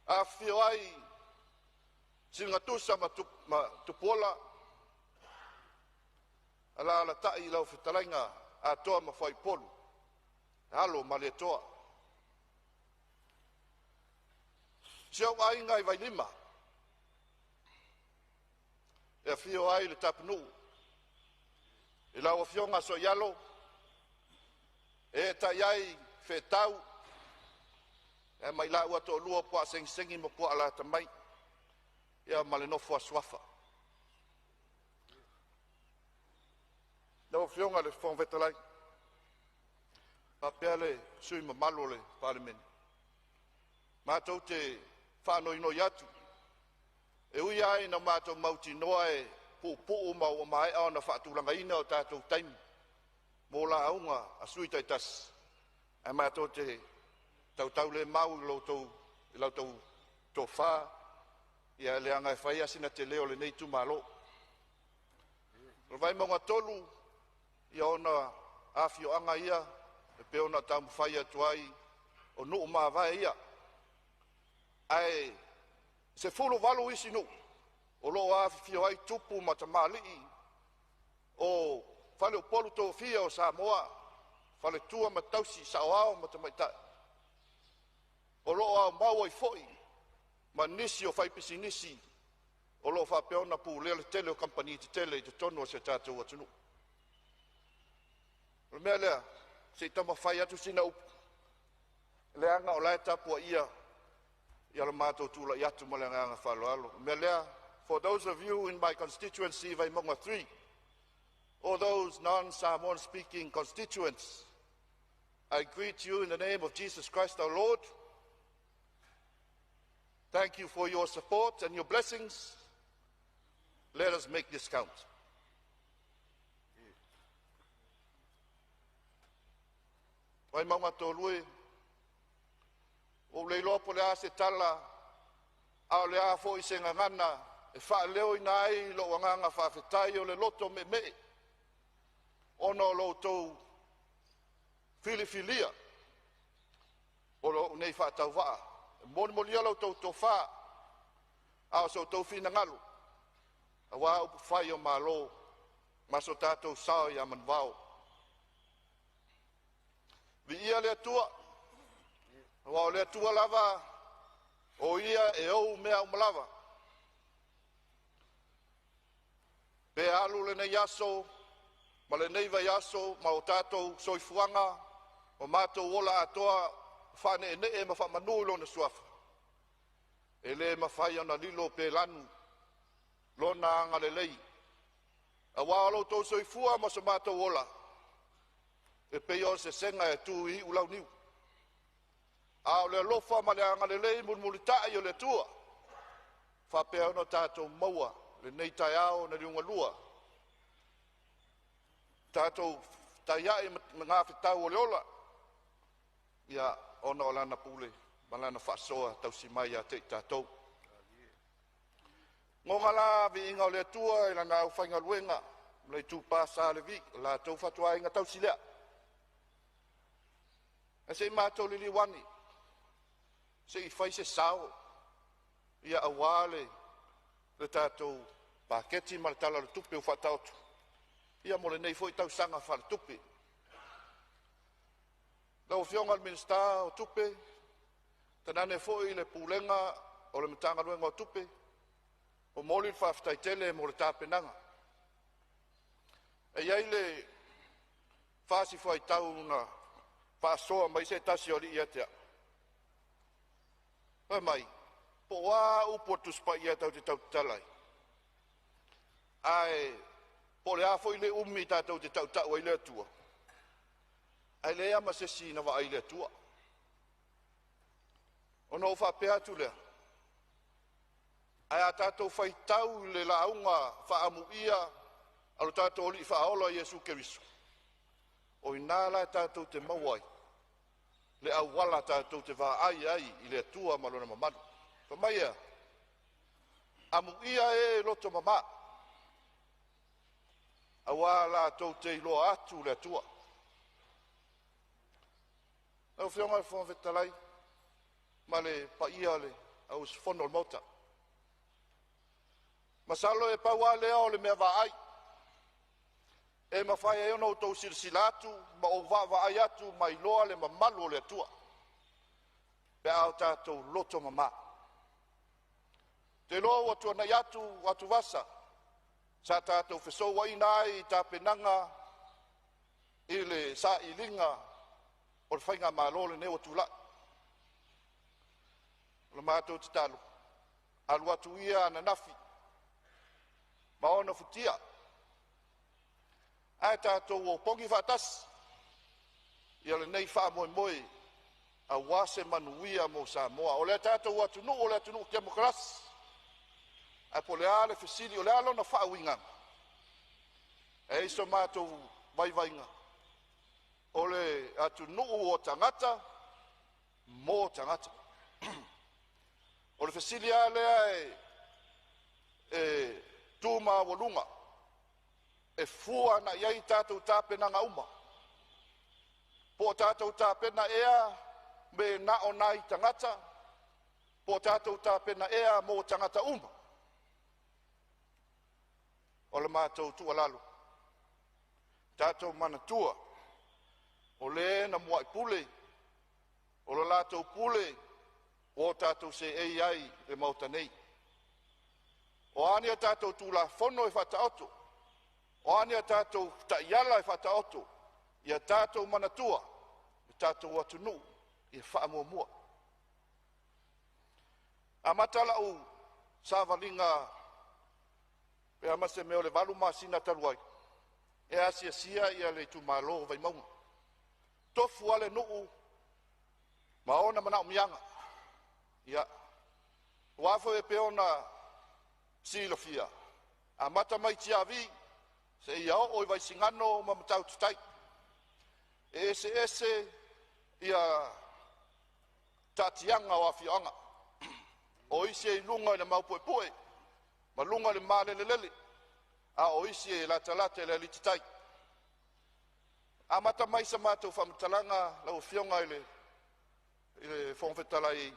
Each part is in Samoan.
Afifio ai Siligatusa ma Tupuola, alalatai lau fetalaiga Atoa ma Fuaipolu, alo o Malietoa. Si ou aiga i Vailima e afio ai le Tapunuu i lau Afioga Sooialo, eetai ai Feetau ma i laua toalua o Puaasegisegi ma Puaalatamai, ma le nofo a suafa. Lau Afioga i le Fofoga Fetalai faapea le sui usufono mamalu o le Palemene, matou te faanoinoi atu, e ui lava ina matou mautinoa e puupuu ma ua maea ona faatulagaina o tatou taimi mo lauga a sui usufono taitasi, ae matou te tautaulemau i la outou tofa, leaga e fai lava sina tele o lenei itumalo. O le Vaimauga 3, ia o ona afioaga ia e pei ona taumafai atu ai, o nuu mavae ia, ae 18 isi nuu o lo o afifio ai tupu ma tamalii o faleupolu tofia o Samoa, faletua ma tausi, saoao ma tamaitai o lo o aumau ai foi ma nisi o faipisinisi o lo o faapea ona pulea le tele o kamupani tetele i totonu o si o tatou atunuu. O le mea lea, se i taumafai atu sina upu, leaga o la e tapuaia lo matou tulai atu ma le agaga faaaloalo. O le mea lea, for those of you in my constituency Vaimauga 3, all those non-Samoan speaking constituents, I greet you in the name of Jesus Christ our Lord. Thank you for your support and your blessings. Let us make this count. Vaimauga 3, ua ou le iloa po o le a se tala a o le a foi se gagana e faaleoina ai lou agaga faafetai o le loto meemee ona o lo outou filifilia o lou nei faatauvaa e molimolia la outou tofa a o so outou finagalo aua upufai o Malo ma so tatou sao ia Manuvao. Viia le Atua, aua o le Atua lava o Ia e ou mea uma lava. Pe alu lenei aso ma lenei vaiaso ma o tatou soifuaga ma matou ola atoa o faaneenee ma faamanu i Lona Suafa, e le mafai ona lilo pe lanu Lona agalelei, aua o lo outou soifua ma so matou ola, e pei o se sega e tu i iulauniu. A o le alofa ma le agalelei mulimulitai o le Atua ua faapea ona tatou maua lenei taeao na liugalua, tatou fetaiai ma magafetau o le ola, ia ona o Lana pule ma Lana faasoa tausi mai ia te i tatou. Goga la viiga o le Atua i Lana aufaigaluega o le itupa sa Levi, o la outou fatuaiga tausi lea. Ae se i matou liliu ane se i fai se sao ia aua le tatou paketi ma le Tala o le Tupe ua faataoto ia mo lenei foi tausaga faaletupe. Lau Afioga i le Minisita o Tupe, tainane foi le Pulega o le Matagaluega o Tupe, e momoli le faafetai tele mo le tapenaga. E i ai le fasi fuaitau na faasoa mai ai se tasi o alii ia te au, fai mai, po o a upu a le Tusi Paia tatou te tautatala ai, ae po o le a foi le umi tatou te tautau ai i le Atua, ae leai lava ma se isi na vaai i le Atua. Ona ou faapea atu lea, ae a tatou faitau i le lauga faaamuia a lo tatou Alii Faaola Iesu Keriso, o i ina la tatou te maua ai le auala tatou te vaai ai i le Atua ma Lona mamalu. Fai mai e a? Amuia e loto mama, aua latou te iloa atu le Atua. Lau Afioga i le Fofoga Fetalai ma le paia o le au usufono o le Maota. Masalo e pau lava lea o le mea vaai e mafai ai ona outou silasila atu ma ou vaavaai atu ma iloa le mamalu o le Atua pe a o tatou loto mama. Ou te iloa ua tuanai atu atuvasa sa tatou fesouaina ai i tapenaga i le sailiga o le faigamalo lenei ua tulai. O le matou tatalo, alu atu ia ananafi ma ona futia, ae tatou opogi faatasi ia lenei faamoemoe aua se manuia mo Samoa. O le tatou atunuu o le atunuu temokarasi, ae po o le a le fesili, o le a lona faauigaga? E i ai so matou vaivaiga, o le atunuu o tagata mo tagata. O le fesili lava lea e tu maualuga e fua agai i ai tatou tapenaga uma, po o tatou tapena ea me na o nai tagata, po o tatou tapena ea mo tagata uma. O le matou tuualalo, tatou manatua o le na muai pule, o le latou pule ua o tatou seei ai i le Maota nei. O a ni a tatou Tulafono e faataoto, o a ni a tatou taiala e faataoto, ia tatou manatua le tatou atunuu ia faamuamua. E amata lau savaliga pe a se mea o le 8 masina talu ai, e asiasia le itumalo o Vaimauga. Tofu lava le nuu ma ona manaomiaga. Ia, aua foi e pei ona silafia, amata mai Tiavi seia oo i Vaisigano ma Matautu Tai. E eseese ia taatiaga o afioaga. O isi e i luga i le maupuepue ma luga i le malelelele, a o isi e latalata i le alititai. Amata mai sa matou faamatalaga lau Afioga i le Fofoga Fetalai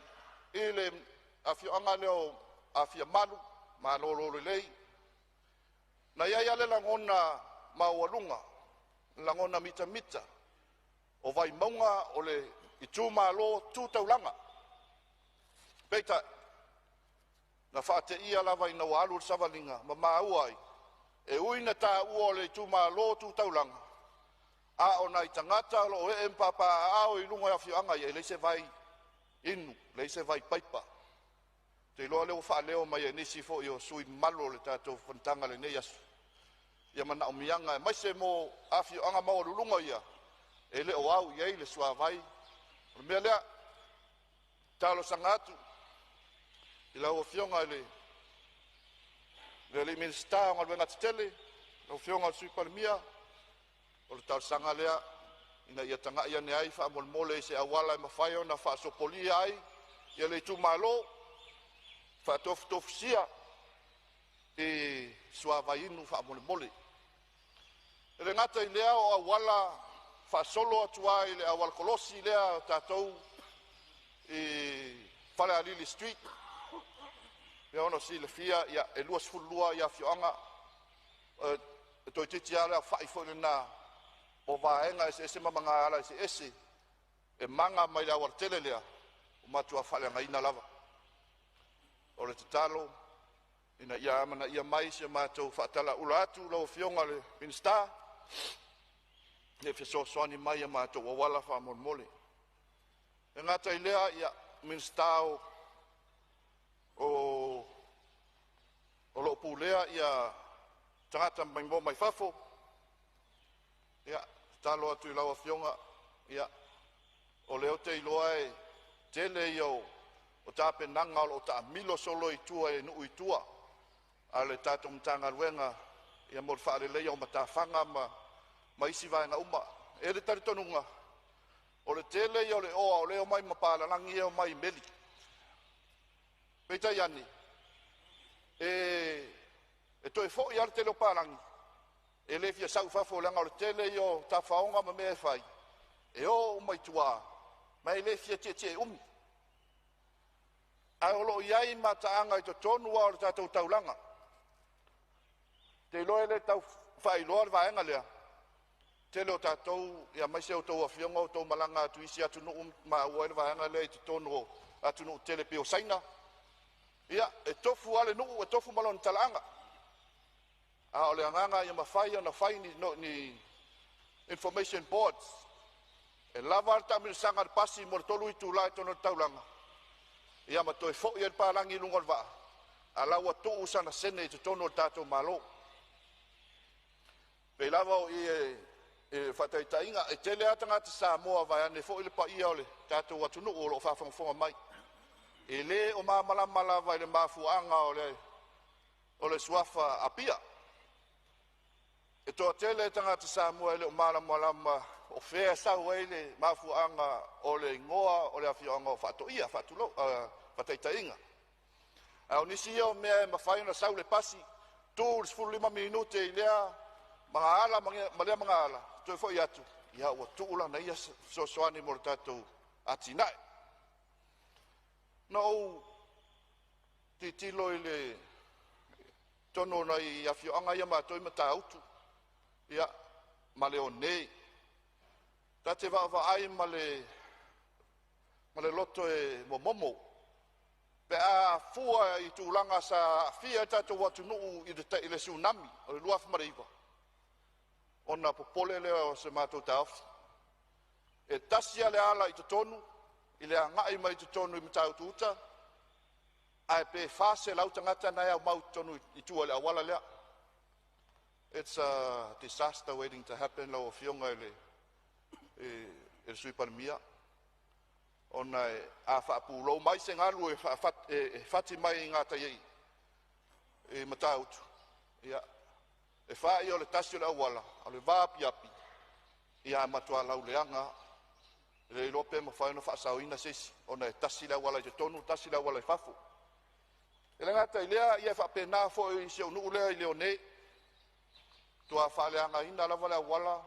i le afioaga lea o Afiamalu, Malolo lelei. Na i ai lava le lagona maualuga, lagona mitamita o Vaimauga o le itumalo tu taulaga. Peitai, na faateia lava ina ua alu le savaliga ma maua ai, e ui ina taua o le itumalo tu taulaga, a o nai tagata o lo o ee ma papaaao i luga o afioaga ia, e leai se vai inu, leai se vai paipa. Ou te iloa o lea ua faaleo mai e nisi foi o sui usufono mamalu o le tatou fonotaga i lenei aso ia manaomiaga aemaise mo afioaga maualuluga ia e le o au i ai le suavai. O le mea lea, e talosaga atu i lau Afioga i le Minisita o Galuega Tetele, lau Afioga i le Sui Palemia, o le talosaga lea ina ia tagai ane ai faamolemole i se auala e mafai ona faasopolia ai le itumalo, faatofutofusia i suavai inu faamolemole. E le gata i lea o auala faasolo atu lava i le auala kolosi lea a tatou i Falealili Street, e ono silafia e 22 afioaga, e toeitiiti lava le aofai foi lena o vaega eseese ma magaala eseese e maga mai le aualatele lea, ua matua faaleagaina lava. O le tatalo ina ia amanaia mai si a matou faatalauula atu lau Afioga i le Minisita, e fesoasoani mai i a matou auala faamolemole. E le gata i lea, ia, Minisita o lo o pulea tagata maimoa mai fafo, ia, tatalo atu i lau Afioga, ia, o lea ou te iloa e tele ia o tapenaga o lo o taamilo solo i tua i nuu i tua a le tatou Matagaluega ia mo le faaleleia o matafaga ma isi vaega uma. E i ai le talitonuga, o le tele ia o le oa o lea e omai ma papalagi ia e omai i meli. Peitai ane, e toe foi lava le tele o palagi, e le fia sau i fafo leaga o le tele ia o tafaoga ma mea e fai, e o uma i tua, ma e le fia tietie umi. Ae o lo o i ai mataaga i totonu o le tatou taulaga. Te iloa e le tau faailoa le vaega lea, tele o tatou ia maise o outou afioga o outou malaga atu i isi atunuu maua ai le vaega lea i totonu o atunuu tele pei o Saina. Ia, e tofu lava le nuu e tofu ma lona talaaga. A o le agaga ia mafai ona fai ni, no, ni information boards e lava le taamilosaga a le pasi mo le 3 itula i totonu o le taulaga, ia ma toe foi ai le palagi i luga o le vaa, a la ua tuu sana sene i totonu o le tatou Malo. Pei lava o i e faataitaiga, e tele lava tagata Samoa vaeane foi le paia o le tatou atunuu o lo o faafogafoga mai, e le o malamalama lava i le mafuaaga o le suafa Apia. E toatele tagata Samoa e le o malamalama o fea e sau ai le mafuaaga o le igoa o le afioaga o Faatoia, faatulou, faataitaiga. A o nisi ia o mea e mafai ona sau le pasi, tu le 15 minute i lea magaala ma lea magaala, toe foi atu, ia ua tuu lana ia fesoasoani mo le tatou atinae. Na ou tilotilo i le totonu o nai afioaga ia matou i Matautu, ia, ma Leone. Ta te vaavaai ma le loto e momomo pe a fua i tulaga sa aafia ai le tatou atunuu i le tsunami o le 2009, ona popole lea o se matou taofi. E tasi lava le ala i totonu i le agai mai i totonu i Matautu Uta, ae pe 400 tagata na e aumau i totonu i tua i le auala lea. It's a disaster waiting to happen, lau Afioga i le Sui Palemia, ona a faapulou mai se galu e fati mai i gatai i Matautu, ia, e fai o le tasi o le auala, o le vaapiapi, ia ae matua lauleaga. E le iloa pe mafai ona faasaoina se isi, ona e tasi le auala i totonu, tasi le auala i fafo. E le gata i lea, ia e faapena foi i si ou nuu lea i Leone, tua faaleagaina lava le auala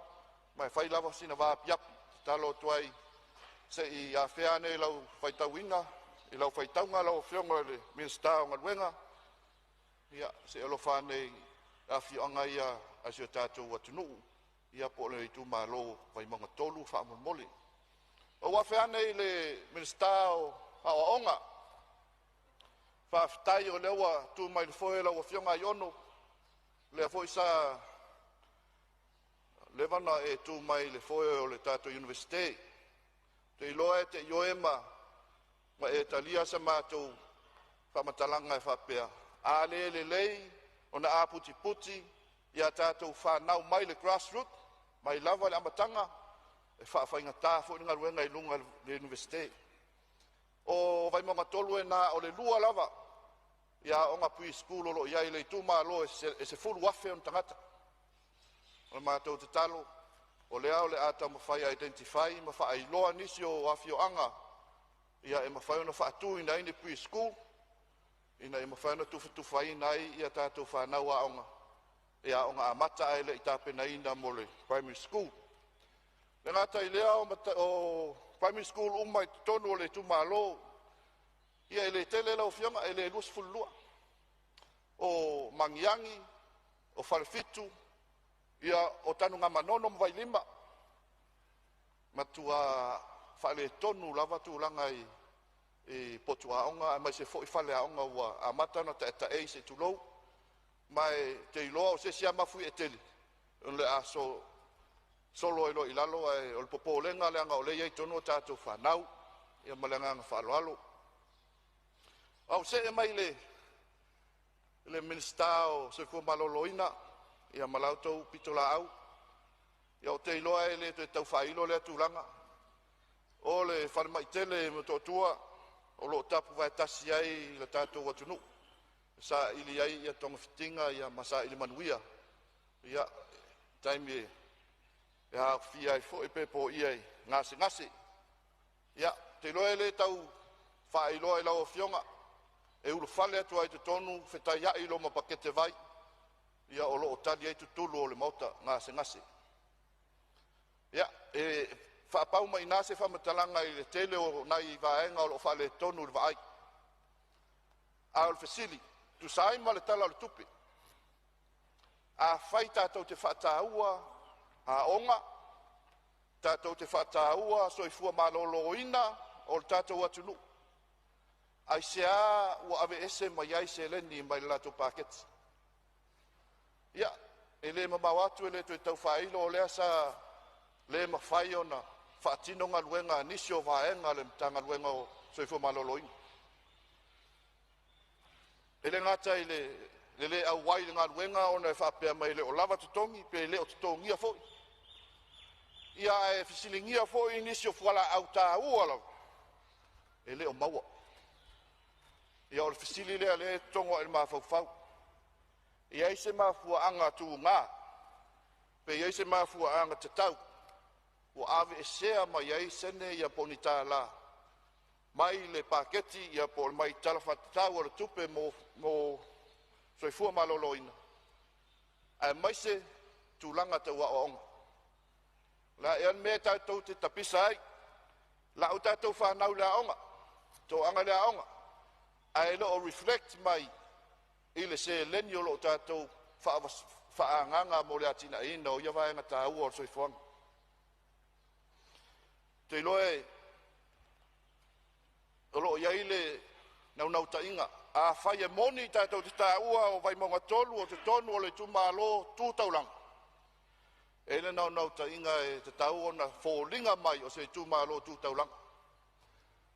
ma e fai lava sina vaapiapi. Tatalo atu ai se i afea ane i lau faitauina, i lau faitauga lau Afioga i le Minisita o Galuega, ia se i alofa ane i afioaga ia a si o tatou atunuu, ia po o le itumalo Vaimauga 3 faamolemole. Ou afe ane i le Minisita o Aoaoga, faafetai o lea ua tu mai le foe lau Afioga Aiono, lea foi sa leva ona e tu mai i le foe o le tatou Iunivesite. Te iloa e te ioe ma e talia sa matou faamatalaga e faapea, a le lelei ona aputiputi ia tatou fanau mai le grassroot, mai lava le amataga, e faafaigata foi le galuega i luga i le Iunivesite. O Vaimauga 3 e na o le lua lava ia aoga pre-school o lo o i ai i le itumalo e 10,000 ona tagata. O le matou tatalo, o lea o le a taumafai e identify ma faailoa nisi o afioaga ia e mafai ona faatuina ai ni pre-school ina ia mafai ona tufatufaina ai ia tatou fanau aoga e aoga amata ae le i tapenaina mo le primary school. Le gata i lea o primary school uma i totonu o le itumalo, ia e le tele lau Afioga, e le 22. O Magiagi, o Falefitu, ia o Tanugamanono ma Vailima, matua faaletonu lava tulaga i potu aoga aemaise foi faleaoga ua amata ona taetaei se i tulou, ma e te iloa o se isi lava mafuie tele o le a solo ai loa i lalo, ae o le popolega leaga o lea e i ai i totonu a tatou fanau. Ia ma le agaga faaaloalo. Ou see mai i le Minisita o Soifua Maloloina, ia ma la outou pitolaau. Ia ou te iloa e le toe tau faailo lea tulaga. O le falemai tele i Motootua o lo o tapuvae tasi ai le tatou atunuu, saili ai ia togafitiga ia ma saili manuia ia taimi e aofia ai foi pe poia i gasegase. Ia, te iloa e le tau faailoa i lau Afioga, e ulufale atu ai i totonu fetaiai loa ma pakete vai, ia o lo o tali ai tutulu o le maota gasegase. Ia, e faapau mai i ina se faamatalaga i le tele o nai vaega o lo o faaletonu i le vaai. A o le fesili e tusa ai ma le Tala o le Tupe, afai tatou te faataua aoga, tatou te faataua le soifua maloloina o le tatou atunuu, aisea ua aveese mai ai seleni mai le latou paketi? Ia, e le mamao atu e le toe tau faailo o lea sa le mafai ona faatino galuega a nisi o vaega a le Matagaluega o le Soifua Maloloina. E le gata i le le auai i le galuega ona e faapea mai e le o lava totogi pe le o totogia foi, ia ae fesiligia foi nisi o fualaau taua lava e le o maua. Ia o le fesili lea o lea e togo a'e i le mafaufau, e i ai se mafuaaga tuga pe i ai se mafuaaga tatau ua aveesea mai ai sene ia po o ni tala mai le paketi po o mai le Tala Faatatau o le Tupe mo Soifua Maloloina aemaise tulaga tau aoaoga. O le a ea le mea tatou te tapisa ai? Lau tatou fanau i le aoga, toaga i le aoga, ae le o reflect mai i le seleni o lo o tatou faaagaaga mo le atinaeina o ia vaega taua o le soifuaga. Ou te iloa o lo o i ai le naunautaiga, afai e moni tatou te taua o Vaimauga 3 o totonu o le Itumalo Tu Taulaga, e i ai le naunautaiga e tatau ona foliga mai o se Itumalo Tu Taulaga.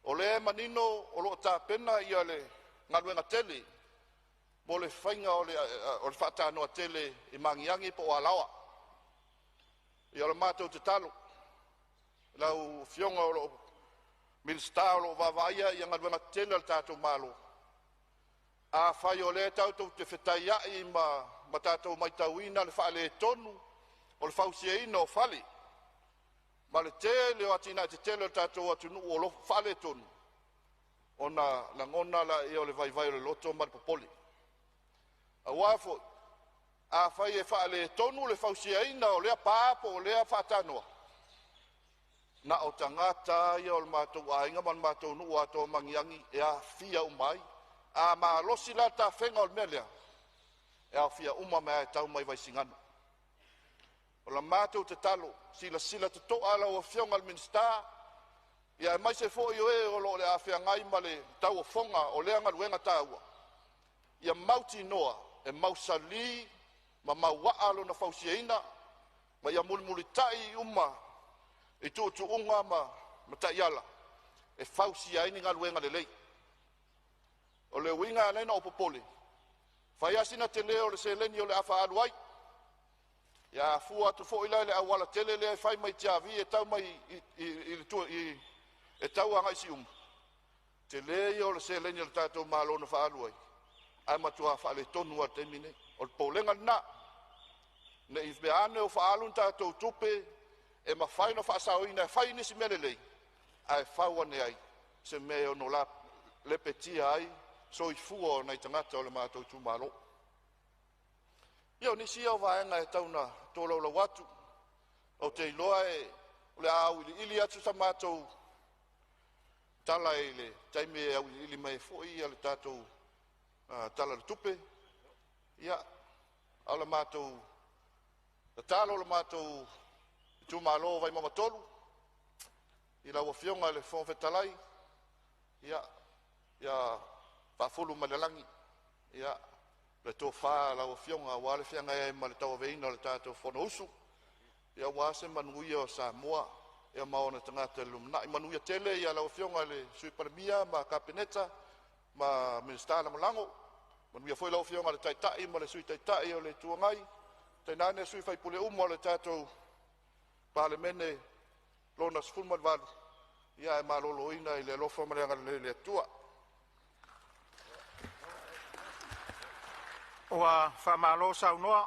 O lea e manino o lo o tapena le galuega tele mo le faiga o le faatanoa tele i Magiagi po o Alaoa. Ia o le matou tatalo, lau Afioga o lo o Minisita o lo o vaavaaia galuega tetele a le tatou Malo, afai o lea tatou te fetaiai ma tatou matauina le faaletonu o le fausiaina o fale ma le tele o atinae tetele a le tatou atunuu o lo o faaletonu, ona lagona lea o le vaivai o le loto ma le popole. Aua foi afai e faaletonu le fausiaina o lea pa po o lea faatanoa, na o tagata lava ia o le matou aiga ma le matou nuu o Atoa o Magiagi e aafia uma ai. A malosi la le tafega o le mea lea, e aofia uma mai lava e tau mai i Vaisigano. O le matou tatalo, silasila totoa lau Afioga i le Minisita aemaise foi o e o le a feagai ma le tauofoga o lea galuega taua, ia mautinoa e mausali ma mauaa lona fausiaina ma ia mulimulitai uma i tuutuuga ma taiala e fausia ai ni galuega lelei. O le uiga e ala ai ona ou popole, fai lava sina tele o le seleni o le a faaalu ai, ia a fua atu foi la i le aualatele lea e fai mai Tiavi e tau mai i e tau agai i Siumu, tele ia o le seleni a le tatou Malo na faaalu ai, ae matua faaletonu lava i le taimi nei. O le popolega lena, ne i meaane ua faaalu ni tatou tupe e mafai ona faasaoina e fai ai nisi mea lelei, ae fau ane ai se mea e ono lepetia ai soifua o nai tagata o le matou itumalo. Ia, o nisi ia o vaega e tau ona tolaulau atu. Ou te iloa o le a auiliili atu sa matou tala i le taimi e auiliili mai ai foi le tatou Tala o le Tupe. Ia, a o le matou tatalo i le matou itumalo o Vaimauga 3 i lau Afioga i le Fofoga Fetalai, ia faafulu mai le lagi le tofa a lau Afioga aua le feagai ai ma le tauaveina o le tatou Fonousu aua se manuia o Samoa ma ona tagata i le lumanai. Manuia tele lau Afioga i le Sui Palemia ma le Kapeneta ma Minisita Lagolago. Manuia foi lau Afioga i le Taitai ma le Sui Taitai o le Itu Agai, tainane sui usufono uma o le tatou Palemene lona XVIII. Ia ae maloloina i le alofa ma le agalelei o le Atua. Ua faamalo saunoa i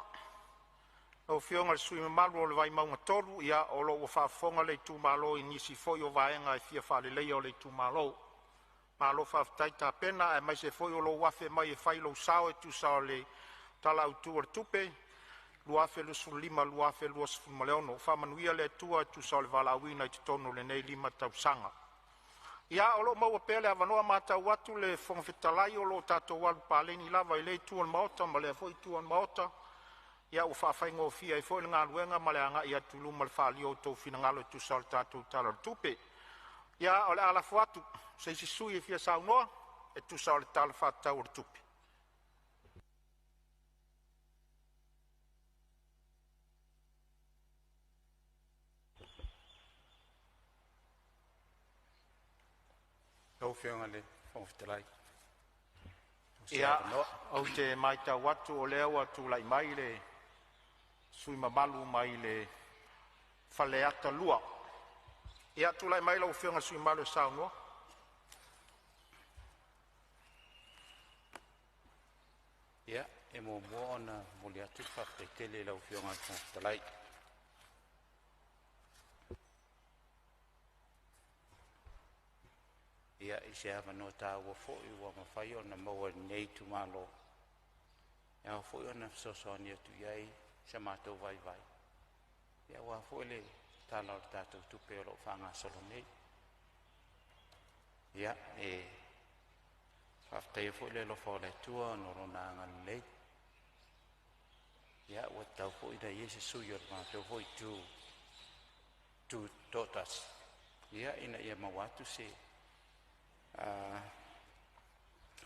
lau Afioga i le sui usufono mamalu o Vaimauga 3. Ia o lo o ua faafofoga le itumalo i nisi foi o vaega e fia faaleleia o le itumalo. Malo faafetai tapena aemaise foi o lou afe mai e fai lou sao e tusa o le Tala Autu o le Tupe 2025/2026. Faamanuia le Atua e tusa o le valaauina i totonu o lenei 5 tausaga. Ia, o lo o maua pea le avanoa. E matau atu le Fofoga Fetalai o lo o tatou alu paleni lava i lea itu o le Maota ma lea foi itu o le Maota, ia ua faafaigofie ai foi le galuega ma le agai atu i luma i le faaalia o outou finagalo e tusa o le tatou Tala o le Tupe. Ia, o le a lafo atu i se isi sui usufono e fia saunoa e tusa o le Tala Faatatau o le Tupe. Lau Afioga i le Fofoga Fetalai mo se Ia, avanoa. ou te matau atu o lea ua tulai mai le sui usufono mamalu mai Faleata 2. Ia, tulai mai lau Afioga i le sui usufono mamalu e saunoa. Ia, e muamua ona momoli atu le faafetai tele i lau Afioga i le Fofoga Fetalai i se avanoa taua foi ua mafai ona maua e lenei itumalo e ao foi ona fesoasoani atu i ai se matou vaivai aua foi le Tala o le tatou Tupe o lo o faagasolo nei. Ia, e faafetaia foi le alofa o le Atua ona o Lona agalelei ua tatau foi ona i ai se sui o le matou foi Itu Tutoatasi ina ia maua atu se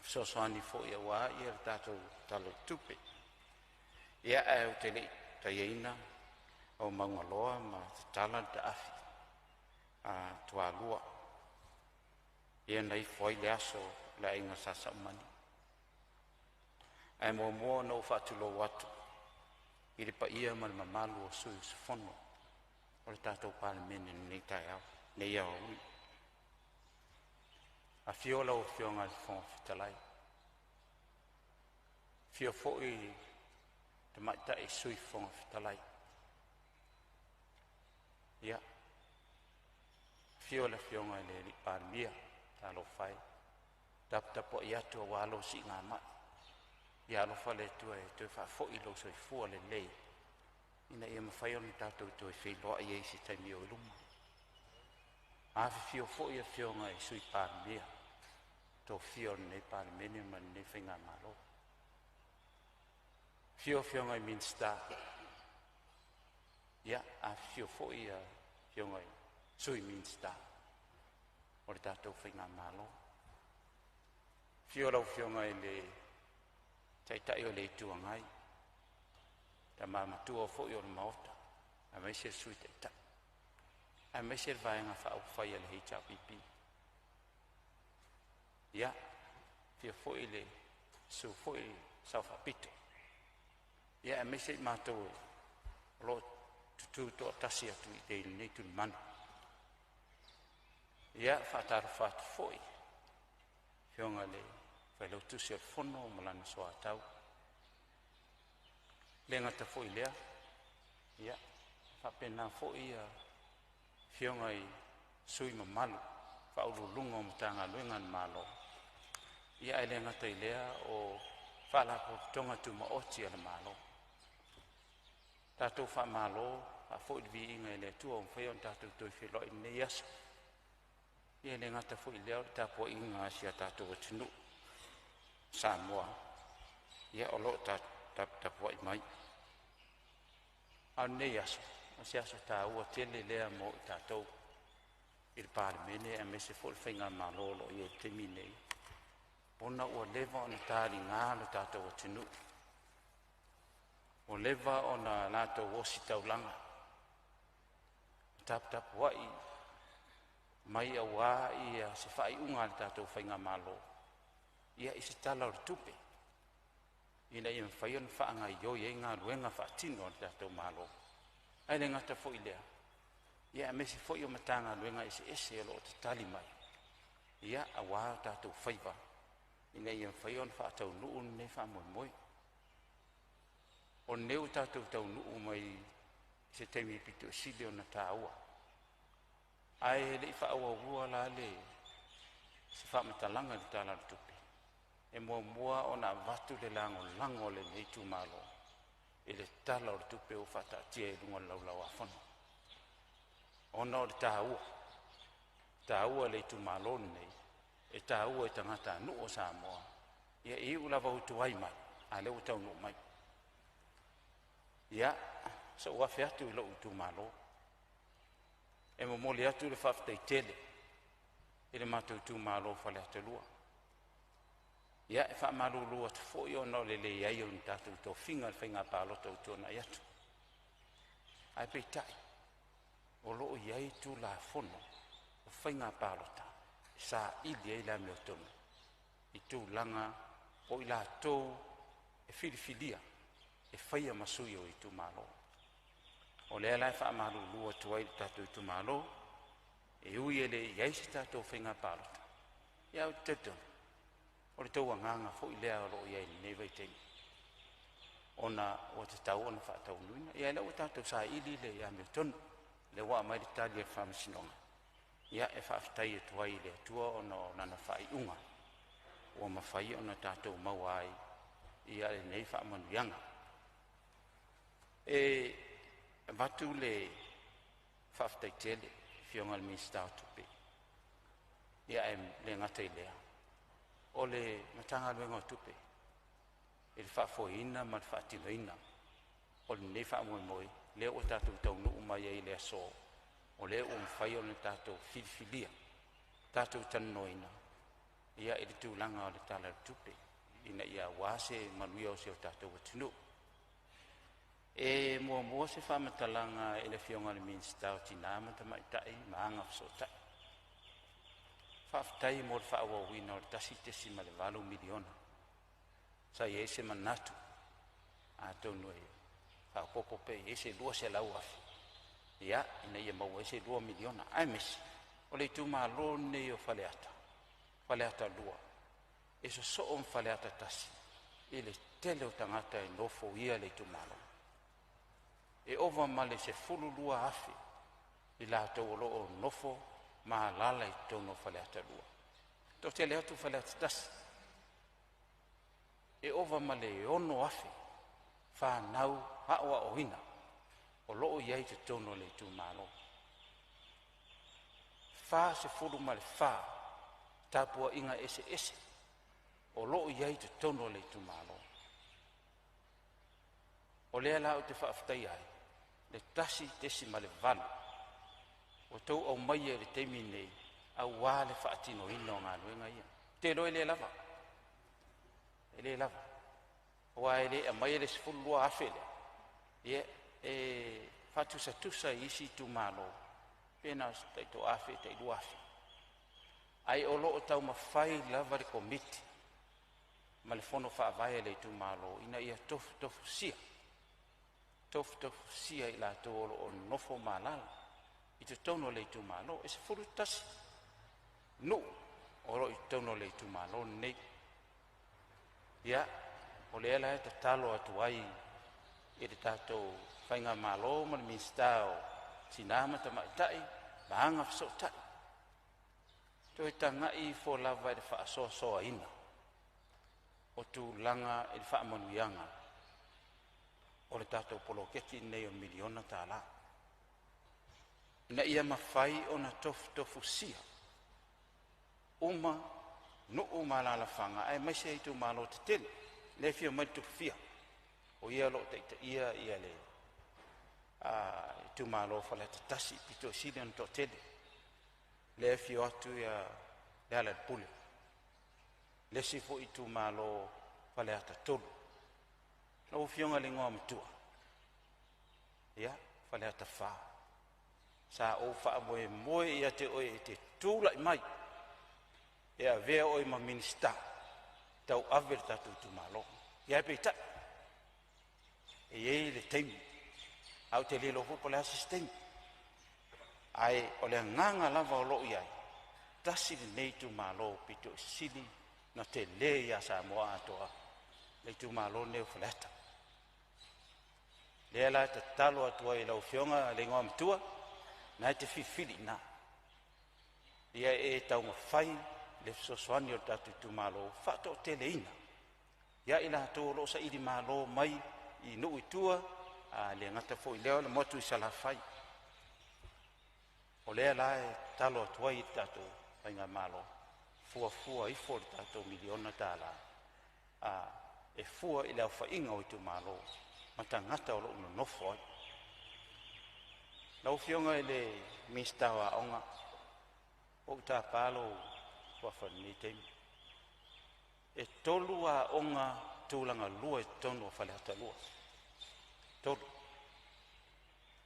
fesoasoani foi aua le tatou Tala o le Tupe. Ia, ae ou te le i taiaina aumauga loa ma tatala le taafi a tualua ia na ifo ai le aso o le aiga Sa Saumani. Ae muamua ona ou faatulou atu i le paia ma le mamalu o sui usufono o le tatou Palemene i lenei taeao, lenei aoauli. Afio lau Afioga i le Fofoga Fetalai, afio foi le Tamaitai Sui Fofoga Fetalai, afio le Afioga i le Palemia, talofa e, taputapuai atu aua lou siigamai. Ia alofa le Atua e toe faafoi lou soifua lelei ina ia mafai ona tatou toe feiloai ai i se taimi o i luma. Afifio foi afioga i Sui Palemia tofia o lenei Palemene ma lenei faigamalo. Afifio afioga i Minisita, afifio foi afioga i Sui Minisita o le tatou faigamalo. Afio lau Afioga i le Taitai o le Itu Agai, le tama matua foi o le Maota aemaise le Sui Taitai aemaise le Vaega Faaupufai a le HRPP. Ia, afio foi le susu foi i le Sao Faapito, aemaise i matou o lo o tutu toatasi atu i lenei tulimanu. Ia, e faatalofa atu foi i le Afioga i le Failautusi o le Fono ma lana soatau. E le gata foi i lea, e faapena foi afioga i sui mamalu o Ofisa Sili o Pulega o Matagaluega a le Malo, ae le gata i lea o Faalapotopotoga Tumaoti a le Malo. Tatou faamalo faafoi le viiga i le Atua ua mafai ona tatou toe feiloai i lenei aso. E le gata foi i lea o le tapuaiga a si o tatou atunuu Samoa o lo o taputapuai mai. A o lenei aso, o se aso taua tele lea mo i tatou i le Palemene aemaise foi o le faigamalo o lo o i ai i le taimi lenei, ona ua leva ona taliga lo tatou atunuu, ua leva ona latou ositaulaga ma taputapuai mai aua se faaiuga a le tatou faigamalo i se Tala o le Tupe ina ia mafai ona faagaioi ai galuega faatino a le tatou Malo. Ae le gata foi i lea, aemaise foi o Matagaluega eseese o lo o tatali mai aua o tatou faiva ina ia mafai ona faataunuu lenei faamoemoe. O lenei ua tatou taunuu mai i se taimi aupito sili ona taua, ae le i faaauaua la se faamatalaga i le Tala o le Tupe, e muamua ona avatu le lagolago a lenei itumalo i le Tala o le Tupe ua faataatia i luga o le Laulau-a-Fono, ona o le taua, e taua i le itumalo lenei, e taua i tagatanuu o Samoa. Ia e iu lava ua tuai mai, a o lea ua taunuu mai. Ia, sou afe atu i lou itumalo, e momoli atu le faafetai tele i le matou itumalo o Faleata 2. Ia, e faamalulu atu foi ona o le leai o ni tatou tofiga i le faiga palota ua tuanai atu, ae peitai o lo o i ai Tulafono o Faiga Palota e saili ai le amiotonu i tulaga o i latou e filifilia e faia ma sui o itumalo. O lea la e faamalulu atu ai i le tatou itumalo, e ui e le i i ai se tatou faiga palota, ae ou te talitonu o le tou agaga foi lea o lo o i ai i lenei vaitaimi, ona ua tatau ona faataunuuina. Ia o lea ua tatou saili le amiotonu, o lea ua aumai le tali a le Faamasinoga, ia e faafetai atu ai i le Atua ona o lana faaiuga ua mafai ona tatou maua ai lenei faamanuiaga. E avatu le faafetai tele i le Afioga i le Minisita o Tupe, ia ae le gata i lea o le Matagaluega o Tupe i le faafoeina ma le faatinoina o lenei faamoemoe lea ua tatou taunuu mai ai i le aso, o lea ua mafai ona tatou filifilia, tatou talanoaina ia i le tulaga o le Tala o le Tupe ina ia aua se manuia o si o tatou atunuu. E muamua se faamatalaga i le Afioga i le Minisita o Tina ma Tamaitai ma Agafesootai. Faafetai mo le faaauauina o le $1.8 miliona. Sa i ai se manatu atonu e faaopoopo pea i ai se $200,000 ia ina ia maua ai se $2 miliona, aemaise o le itumalo lenei o Faleata, Faleata 2, e sosoo ma Faleata 1 i le tele o tagata e nofoia le itumalo. E ova ma le 12,000 i latou o lo o nonofo ma alaala i totonu o Faleata 2, toatele atu Faleata 1. E ova ma le 6,000 fanau aoaoina o lo o i ai i totonu o le itumalo. 44 tapuaiga eseese o lo o i ai i totonu o le itumalo. O lea la ou te faafetaia ai le 1.8 ua outou aumaia i le taimi lenei aua le faatinoina o galuega ia. Ou te iloa e le lava, e le lava, aua e le aumaia le $12,000 lea, ia e faatusatusa i isi itumalo pe na o se tai $1,000 tai $2,000, ae o lo o taumafai lava le Komiti ma le Fono Faavae a le itumalo ina ia tofutofusia, tofutofusia i latou o lo o nonofo ma alaala i totonu o le itumalo. E 11 nuu o lo o i totonu o le itumalo lenei. Ia, o lea la e tatalo atu ai i le tatou faigamalo ma le Minisita o Tina ma Tamaitai ma Agafesootai, toe tagai ifo lava i le faasoasoaina o tulaga i le faamanuiaga o le tatou poloketi lenei o le $1 miliona, ina ia mafai ona tofutofusia uma nuu ma alaalafaga aemaise itumalo tetele. Lea e afio mai le Tupufia, o ia o lo o taitaia le itumalo o Faleata 1, pito sili ona toatele. Lea e afio atu Lealailepule, le isi foi itumalo o Faleata 3. Lau Afioga i le Igoamatua, ia, Faleata 4, sa ou faamoemoe ia te oe e te tulai mai e avea oe ma Minisita e tauave le tatou itumalo. Ae peitai, e i ai le taimi, ae ou te le iloa foi po o le a se isi taimi. Ae o le agaga lava o lo o i ai, tasi lenei itumalo pito sili ona tele ia Samoa atoa, le itumalo lenei o Faleata. O lea la e tatalo atu ai i lau Afioga i le Igoamatua, o lena e te filifili i ina, ia e taumafai le fesoasoani o le tatou itumalo e faatoateleina ia i latou o lo o sailimalo mai i nuu i tua, ae le gata foi i lea o le motu i Salafai. O lea la e tatalo atu ai i le tatou faigamalo, fuafua ifo le tatou miliona tala e fua i le aofaiga o itumalo ma tagata o lo o nonofo ai. Lau Afioga i le Minisita o Aoga, ua ou tapa lou suafa i lenei taimi. E 3 aoga tulagalua i totonu o Faleata 2, e 3,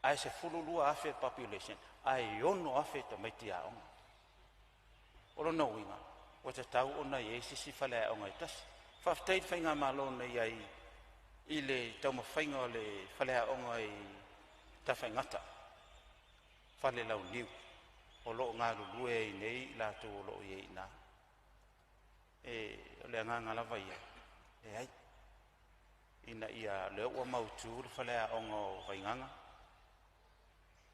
ae 12,000 le population ae 6,000 tamaiti aoga. O lona uiga ua tatau ona i ai se isi faleaoga e tasi. Faafetai i le faigamalo na i ai i le taumafaiga o le faleaoga i Tafaigata, Falelauniu o lo o galulue ai nei i latou o lo o i ai i ina. O le agaga lava ia, leai, ina ia, o lea ua mautu le faleaoga o Vaigaga,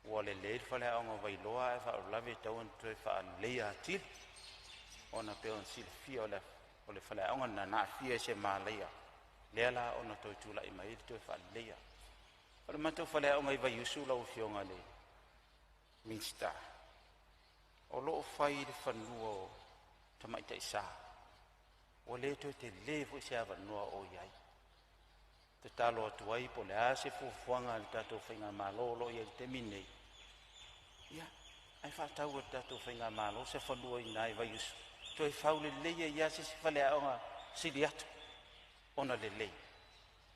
ua lelei le faleaoga o Vailoa ae faalavelave e tatau ona toe faaleleia atili ona e pei ona silafia o le faleaoga lena na aafia i se malaia lea la ona toe tulai mai ai le toe faaleleia. O le matou faleaoga i Vaiusu lau Afioga i le Minisita, o lo o fai i le fanua o Tamaitai Sa, ua le toe tele foi se avanoa o i ai. E tatalo atu ai po o le a se fuafuaga a le tatou faigamalo o lo o i ai i le taimi lenei, ia, ae faatau e le tatou faigamalo se fanua i ina i Vaiusu, toe fau lelei ai lava se isi faleaoga sili atu ona lelei,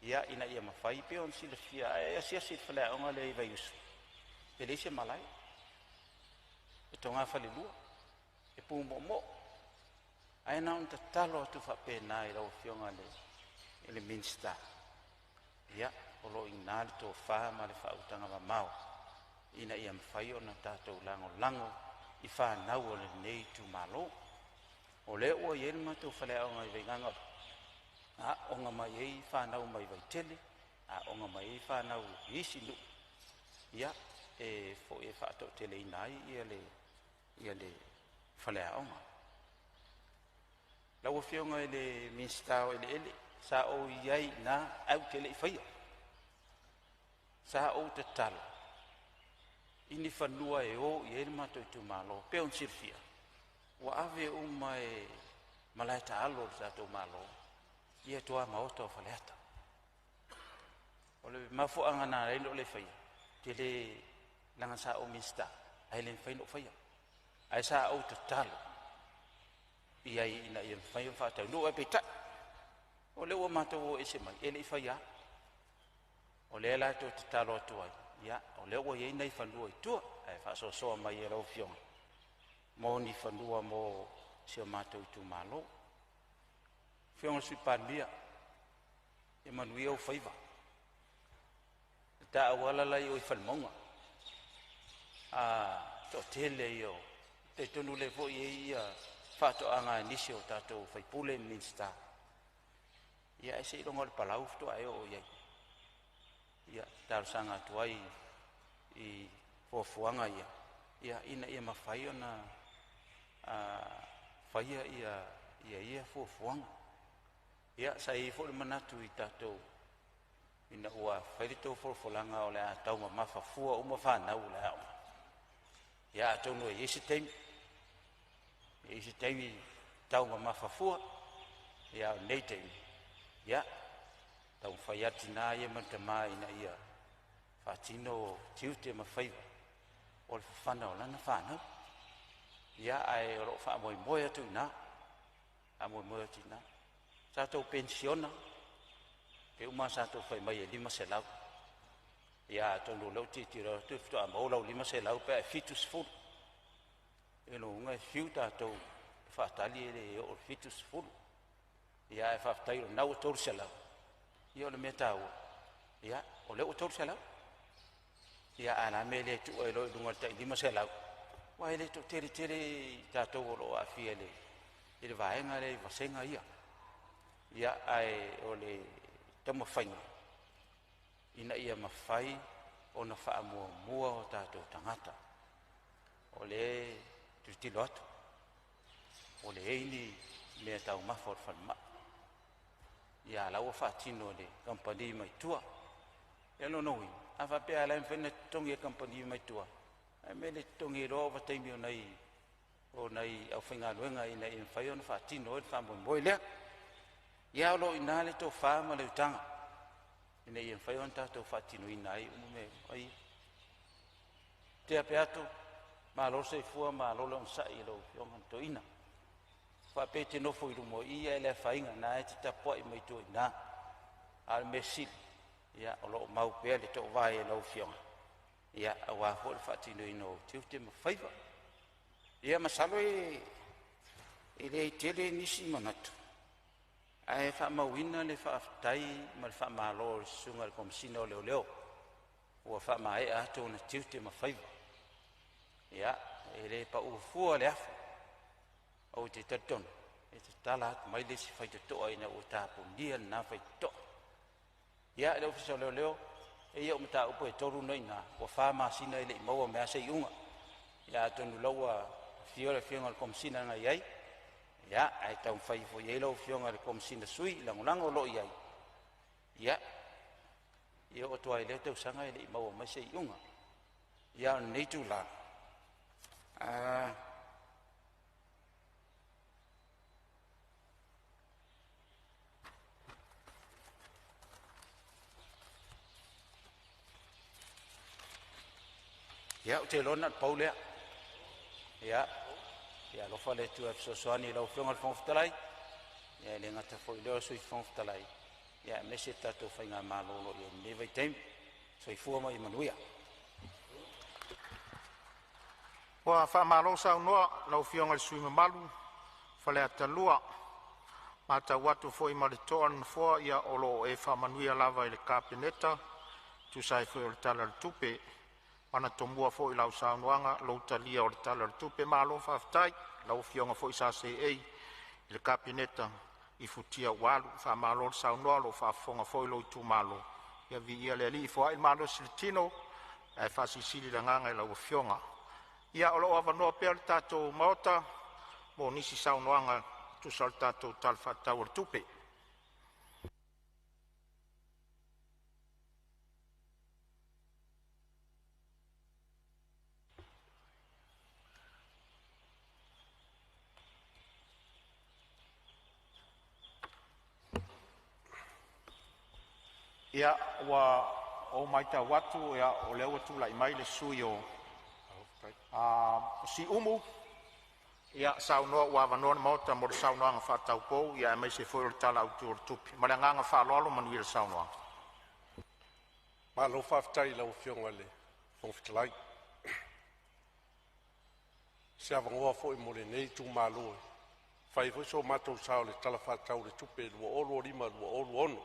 ia ina ia mafai pea ona silafia. A e asiasi i le faleaoga lea i Vaiusu, e leai se malae, e togafalelua, e pumoomoo. Ae na ona tatalo atu faapena i lau Afioga i le Minisita, ia o lo o i ina le tofa ma le faautaga mamao ina ia mafai ona tatou lagolago i fanau a lenei itumalo. O lea ua i ai le matou faleaoga i Vaigaga, aooga mai ai fanau mai Vaitele, aooga mai ai fanau i isi nuu, ia e foi e faatoateleina ai le faleaoga. Lau Afioga i le Minisita o Eleele, sa ou i ai i ina ae ou te le i faia. Sa ou tatalo i ni fanua e o i ai le matou itumalo. E pei ona silafia ua ave uma e malae taalo a le tatou Malo ia tuamaota o Faleata. O le mafuaaga na ala ai ona ou le faia, ou te le leaga sa ou Minisita ae le mafai ona ou faia. Ae sa ou tatalo i ai ina ia mafai ona faataunuu, ae peitai o lea ua matou o ese mai e le i faia lava. O lea la e toe tatalo atu ai, ia o lea ua i ai nai fanua i tua, ae faasoasoa mai e lau Afioga mo ni fanua mo si o matou itumalo. Lau Afioga i le Sui Palemia, ia manuia ou faiva. Le ta auala la e i o i Falemauga, a toatele ia o… talitonu o lea foi e i ai faatoaga a nisi o tatou sui usufono ma Minisita, ia ae seiloga o le palau faatoa e oo i ai. Ia e talosaga atu ai i fuafuaga ia ina ia mafai ona faia ia fuafuaga. Ia sa i ai foi le manatu i tatou ina ua fai le tou folafolaga o le a taumamafa fua uma fanau o le aoga, ia atonu e i ai se taimi, e i ai se taimi taumamafa fua, a o lenei taimi, ia taumafai lava le tina ia ma le tama ina ia faatino tiute ma faiva o le fafana o lana fanau. Ia, ae o lo o faamoemoe atu i ina, faamoemoe atu i ina. Tatou penisiona, pei uma lava ona tatou fai mai e $500, ia atonu o lea ou te tilotilo atu faatoa maua lau $500 pe a e 70. O lona uiga e fiu tatou e faatali e le oo i le 70. Ia ae faafetai o lena ua $300, ia o le mea taua o lea ua $300. Ia ae o le a le mea e le tuu ai loa i luga i le tai $500 aua e le toatele tele i tatou o lo o aafia i le vaega lea i vasega ia. Ia, ae o le taumafaiga ina ia mafai ona faamuamua o tatou tagata. O lea e tilotilo atu ua leai ni meataumafa o le falemai, ia a o la ua faatino e le kamupani mai tua. Ia o lona uiga, a faapea o la e mafai ona totogi e le kamupani mai tua, Ae mea e le totogi ai loa ovataimi o nai aufaigaluega ina ia mafai ona faatino ai le faamoemoe lea. Ia, o lo o i ina le tofa ma le utaga ina ia mafai ona tatou faatinoina ai uma mea uma ia. Tea Peato, malo le soifua malo le onosai i lau Afioga i le Toeaina. Faapea e te nofo i luma i i ae le afaina o lena e te tapuai mai tua i ina. A o le mea sili o lo o mau pea le toovae o lau Afioga aua foi le faatinoina o ou tiute ma faiva. Ia masalo e le tele nisi manatu, ae faamauina le faafetai ma le faamalo i le Susuga i le Komesina o Leoleo ua faamaea atu ona tiute ma faiva. Ia, e le pau fua le afu, ou te talitonu e tatala atu mai le isi faitotoa ina ua tapunia lena faitotoa. Ia, le Ofisa o Leoleo, e i ai au mataupu e tolu lena e i ina, ua 4 masina e le i maua mai lava se iuga. Ia atonu o la ua afio le Afioga i le Komesina na i ai, ia ae taumafai ifo i ai lau Afioga i le Komesina Sui Lagolago o lo o i ai. Ia, e oo atu lava i lea tausaga e le i maua mai se iuga. Ia a o lenei itula, ia ou te iloa na o le pau lea. Ia, ia alofa le Atua e fesoasoani i lau Afioga i le Fofoga Fetalai, e le gata foi i lea o le Sui Fofoga Fetalai, aemaise le tatou faigamalo o lo o i ai i lenei vaitaimi. Soifua ma ia manuia. Ua faamalo saunoa i lau Afioga i le sui usufono mamalu mo Faleata 2. Ua matau atu foi ma le totoa le Nofoa, ia o lo o e faamanuia lava i le Kapeneta e tusa ai foi o le Tala o le Tupe. Ua manatomua foi i lau saunoaga lou talia o le Tala o le Tupe. Malo faafetai i lau Afioga foi sa seei i le Kapeneta i futia ua alu. Faamalo le saunoa o lo o faafofoga foi lou itumalo. Ia viia le Alii, foai le malosi i le tino ae faasilisili le agaga i lau Afioga. Ia o lo o avanoa pea le tatou Maota mo nisi saunoaga e tusa o le tatou Tala Faatatau o le Tupe. Ia, ua ou matau atu o lea ua tulai mai le sui usufono mo Siumu. Ia saunoa ua avanoa le Maota mo le saunoaga faataupou aemaise foi o le Tala Autu o le Tupe. Ma le agaga faaaloalo, manuia le saunoaga. Malo faafetai i lau Afioga i le Fofoga Fetalai mo se avanoa foi mo lenei itumalo e fai ai foi so matou sao i le Tala Faatatau o le Tupe 2025/2026.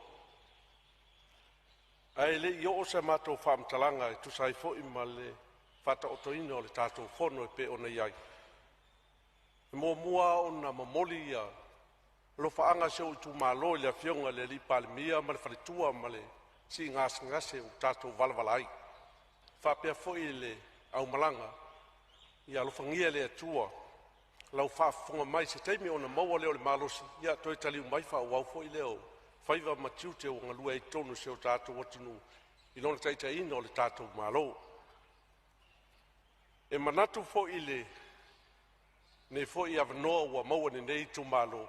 Ae le i oo sa matou faamatalaga e tusa ai foi ma le faataotoina o le tatou Fono e pei ona i ai, e muamua lava ona momoli alofaaga a si ou itumalo i le Afioga i le Palemia ma le faletua ma le siigasegase ua tatou valavala ai, faapea foi le aumalaga. Ia alofagia e le Atua lau faafofoga mai i se taimi ona maua lea o le malosi e toe taliu mai faaauau ai foi lea o faiva ma tiute ua galue ai i totonu o si o tatou atunuu i lona taitaiga o le tatou Malo. E manatu foi i lenei foi avanoa ua maua e lenei itumalo,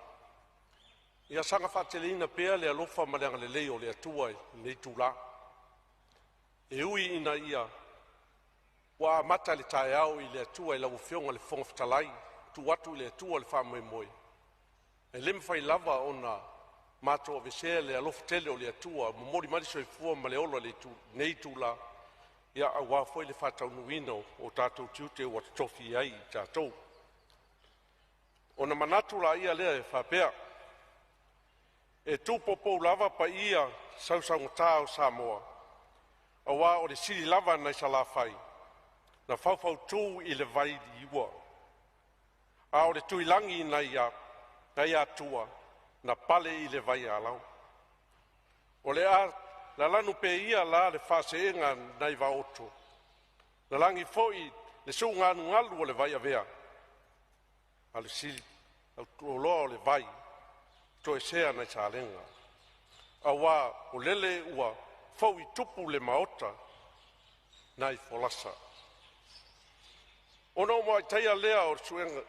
ia saga faateleina pea le alofa ma le agalelei o le Atua i lenei itula. E ui ina ua amata le taeao i le Atua i lau Afioga i le Fofoga Fetalai, tuu atu i le Atua le faamoemoe, e le mafai lava ona matou aveesea le alofa tele o le Atua ua momoli mai le soifua ma le ola i lenei itula, aua foi le faataunuuina o tatou tiute ua totofi ai i tatou. Ona manatu lea e faapea, e tupoupou lava paia sausaugata o Samoa, aua o le sili lava nai Salafai na faufautu i le vailiua, a o le Tuilagi nai Atua na pale i le vaialau. O le a lalanu pea ia la le faaseega nai Vaoto, lalagi foi le suugalugalu o le vaiavea, a o le siliautoloa o le vai toesea nai Salega, aua o lele ua fou i tupu le maota nai folasa. Ona ou muai taia lea o le suega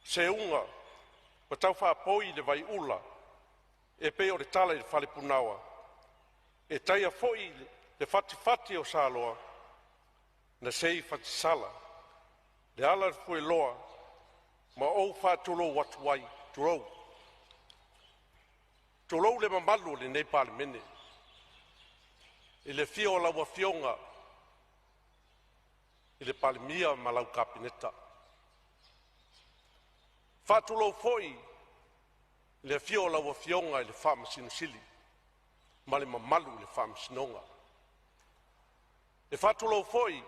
seuga ua taufaapoi i le vaiula e pei o le tala i le fale punaoa, e taia foi le fatifati o Saloa na sei i fatisala le ala o le fueloa ma ou faatulou atu ai, tulou. Tulou le mamalu o lenei Palemene i le afio o lau Afioga i le Palemia ma lau Kapeneta, faatulou foi i le afio o lau Afioga i le Faamasino Sili ma le mamalu i le Faamasinoga. E faatulou foi i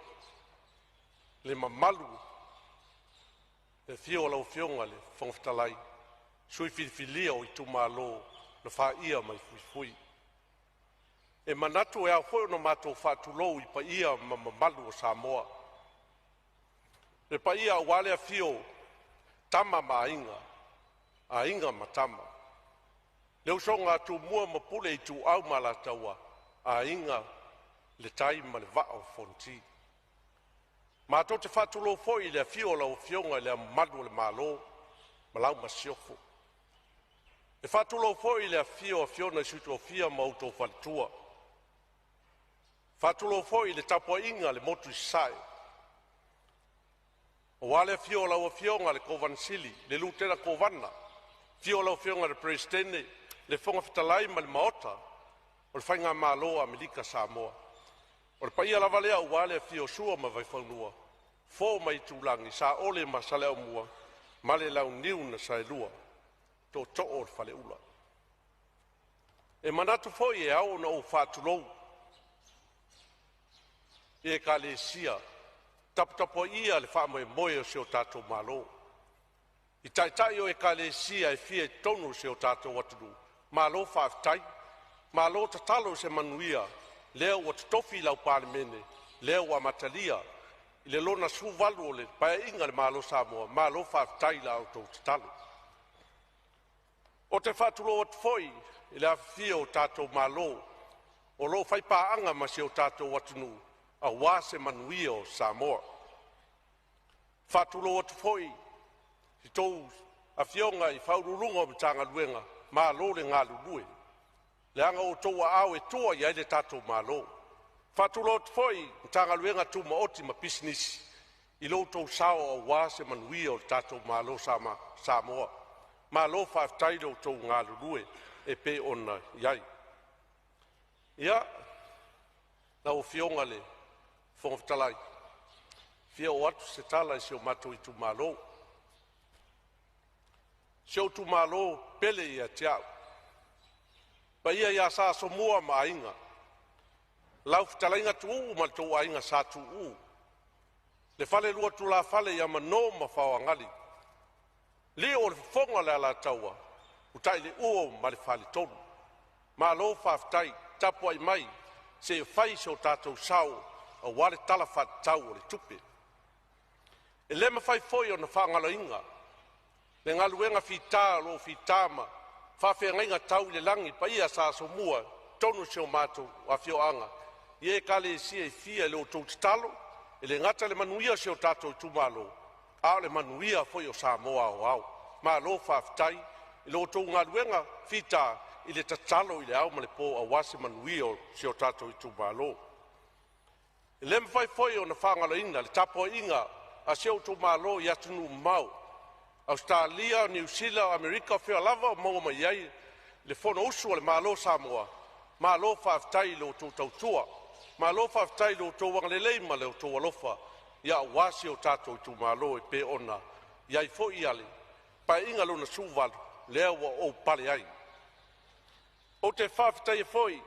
le mamalu i le afio o lau Afioga i le Fofoga Fetalai, sui filifilia o itumalo na faia mai le fuifui. E manatu e ao foi ona matou faatulou i paia ma mamalu o Samoa, le paia aua le afio o Tama ma Aiga, Aiga ma Tama, le usoga a Tumua ma Pule, Ituau ma Alataua, Aiga i le Tai ma le Vaa o Fonoti. Matou te faatulou foi i le afio o lau Afioga i Le Ao Mamalu o le Malo ma lau Masiofo. E faatulou foi i le afifio o Afioga i Sui Tofia ma outou faletua. E faatulou foi i le tapuaiga i le Motu i Sasae aua le afio o lau Afioga i le Kovana Sili, le Lutena Kovana, afio lau Afioga i le Peresetene, le Fofoga Fetalai ma le Maota o le Faigamalo a Amerika Samoa. O le paia lava lea aua le afio o Sua ma le Vaifanua, Fofo ma Aitulagi, Saole ma Saleaaumua ma le Launiu na Saelua, tootoo o le Faleula. E manatu foi e ao ona ou faatulou i ekalesia taputapuaia le faamoemoe o si o tatou Malo. I taitai o ekalesia e fia i totonu o si o tatou atunuu, malo faafetai, malo tatalo i se manuia lea ua totofi i lau Palemene, lea ua amatalia i le lona 18 o le Paeaiga a le Malo o Samoa, malo faafetai i la outou tatalo. Ou te faatulou atu foi i le afifio o tatou malo o lo o faipaaga ma si o tatou atunuu aua se manuia o Samoa. E faatulou atu foi i a outou afioga i Ofisa Sili o Pulega o Matagaluega, malo le galulue, leaga o outou aao e tua i ai le tatou Malo. E faatulou atu foi i Matagaluega Tumaoti ma Pisinisi i lo outou sao aua se manuia o le tatou Malo o Samoa. Malo faafetai i lo outou galulue e pei ona i ai. Ia, lau Afioga i le Fofoga Fetalai, e fia oo atu se tala i si o matou itumalo. Si ou itumalo pele ia te au, paia ia Sa Asomua ma Aiga, lau fetalaiga Tuuu ma lo outou aiga Sa Tuuu, le falelua o tulafale ia Mano ma Faoagali, Lio o le fofoga o le Alataua, Utaileuo ma le faletolu. Malo faafetai tapuai mai se i fai so tatou sao aua le Tala Faatatau o le Tupe. E le mafai foi ona faagaloina le galuega fita o lo o fita ma faafeagaiga tau i le lagi le paia ia Sa Asomua i totonu o si o matou afioaga i ekalesia e fia i lo outou tatalo, e le gata i le manuia o si o tatou itumalo, a o le manuia foi o Samoa aoao. Malo faafetai i lo outou galuega fita i le tatalo i le ao ma le po aua se manuia o si o tatou itumalo. E le mafai foi ona faagaloina le tapuaiga a si ou itumalo i atunuu mamao, Ausetalia, Niu Sila, Amerika, o fea lava o maua mai ai le Fonousu a le Malo o Samoa, malo faafetai i lo outou tautua, malo faafetai i lo outou agalelei ma lo outou alofa aua si o tatou itumalo e pei ona i ai foi le Paeaiga lona XVIII lea ua ou pale ai. Ou te faafetaia foi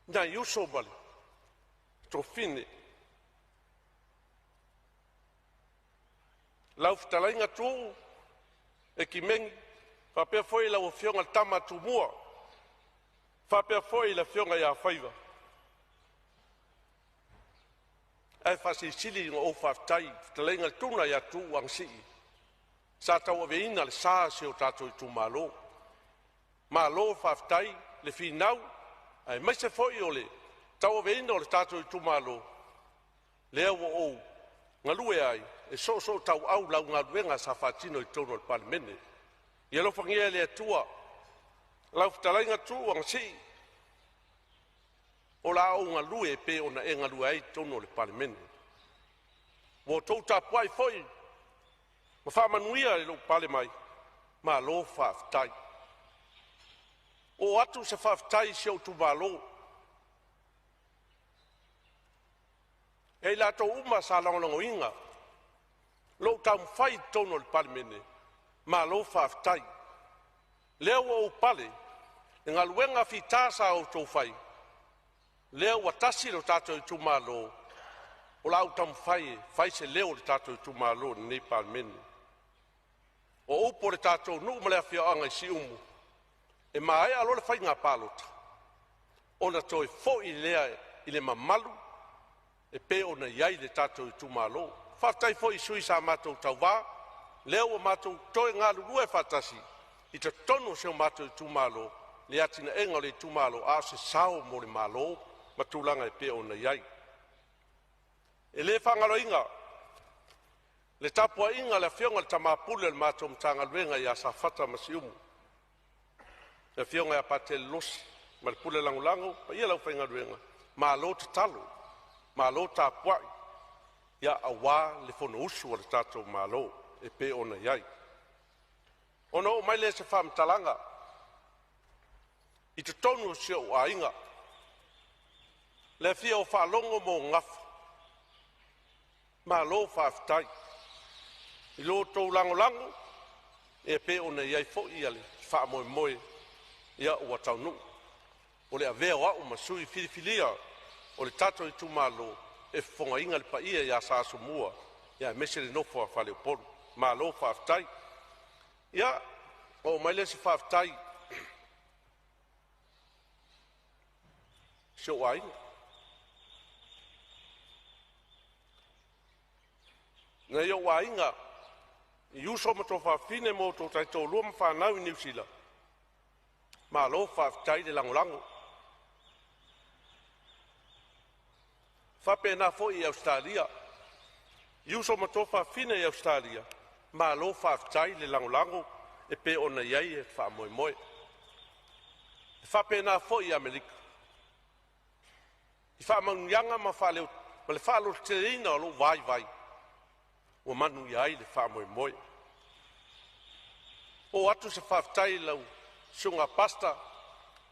nai uso ma afafine, lau fetalaiga Tuuu Ekimeni faapea foi lau afioga i le tama a Tumua, faapea foi le afioga ia Faiva. Ae faasilisili ona ou faafetai i le fetalaiga i le Tuna ia Tuuu Anasii sa tauaveina le sa o si o tatou itumalo. Malo faafetai le finau aemaise foi o le tauaveina o le tatou itumalo, lea ua ou galue ai e soosootauau lau galuega sa faatino i totonu o le Palemene. Ia alofagia e le Atua lau fetalaiga Tuuu Anasii, o le a ou galue e pei ona e galue ai i totonu o le Palemene. Ua outou tapuai foi ma faamanuia i lou pale mai, malo faafetai. Oo atu se faafetai i si ou itumalo ia i latou uma sa lagolagoina lou taumafai i totonu o le Palemene, malo faafetai. O lea ua ou pale i galuega fita sa outou fai, lea ua tasi lo tatou itumalo, o le a ou taumafai e fai se leo o le tatou itumalo i lenei Palemene. O upu a le tatou nuu ma le afioaga i Siumu, e maea loa le faiga palota, ona toe foi lea i le mamalu e pei ona i ai le tatou itumalo. Faafetai foi i sui sa matou tauva, lea ua matou toe galulue faatasi i totonu o si o matou itumalo i le atinaeina o le itumalo, a o se sao mo le Malo ma tulaga e pei ona i ai. E le faagaloina le tapuaiga a le afioga i le Tama Pule o le matou Matagaluega ia Safata ma Siumu, le afioga ia Patele Losi ma le pule lagolago, le paia o le aufaigaluega, malo tatalo, malo tapuai aua le Fonousu a lo tatou Malo e pei ona i ai. Ona oo mai lea o se faamatalaga i totonu o si ou aiga, le afio o Faalogo ma ou Gafa, malo faafetai i lo outou lagolago e pei ona i ai foi le faamoemoe ua taunuu o le avea o au ma sui filifilia o le tatou itumalo e fofogaina le paia ia Sa Asomua aemaise le nofo a faleupolu. Malo faafetai. Ia, oo mai lea o se faafetai i si ou aiga, nai ou aiga i uso ma tuafafine ma outou taitoalua ma fanau i Niu Sila, malo faafetai le lagolago. E faapena foi i Ausetalia i uso ma tuafafine i Ausetalia, malo faafetai le lagolago e pei ona i ai le faamoemoe. E faapena foi i Amerika i faamanuiaga ma le faalototeleina o lou vaivai ua manuia ai le faamoemoe. Oo atu se faafetai i lau susuga Pastor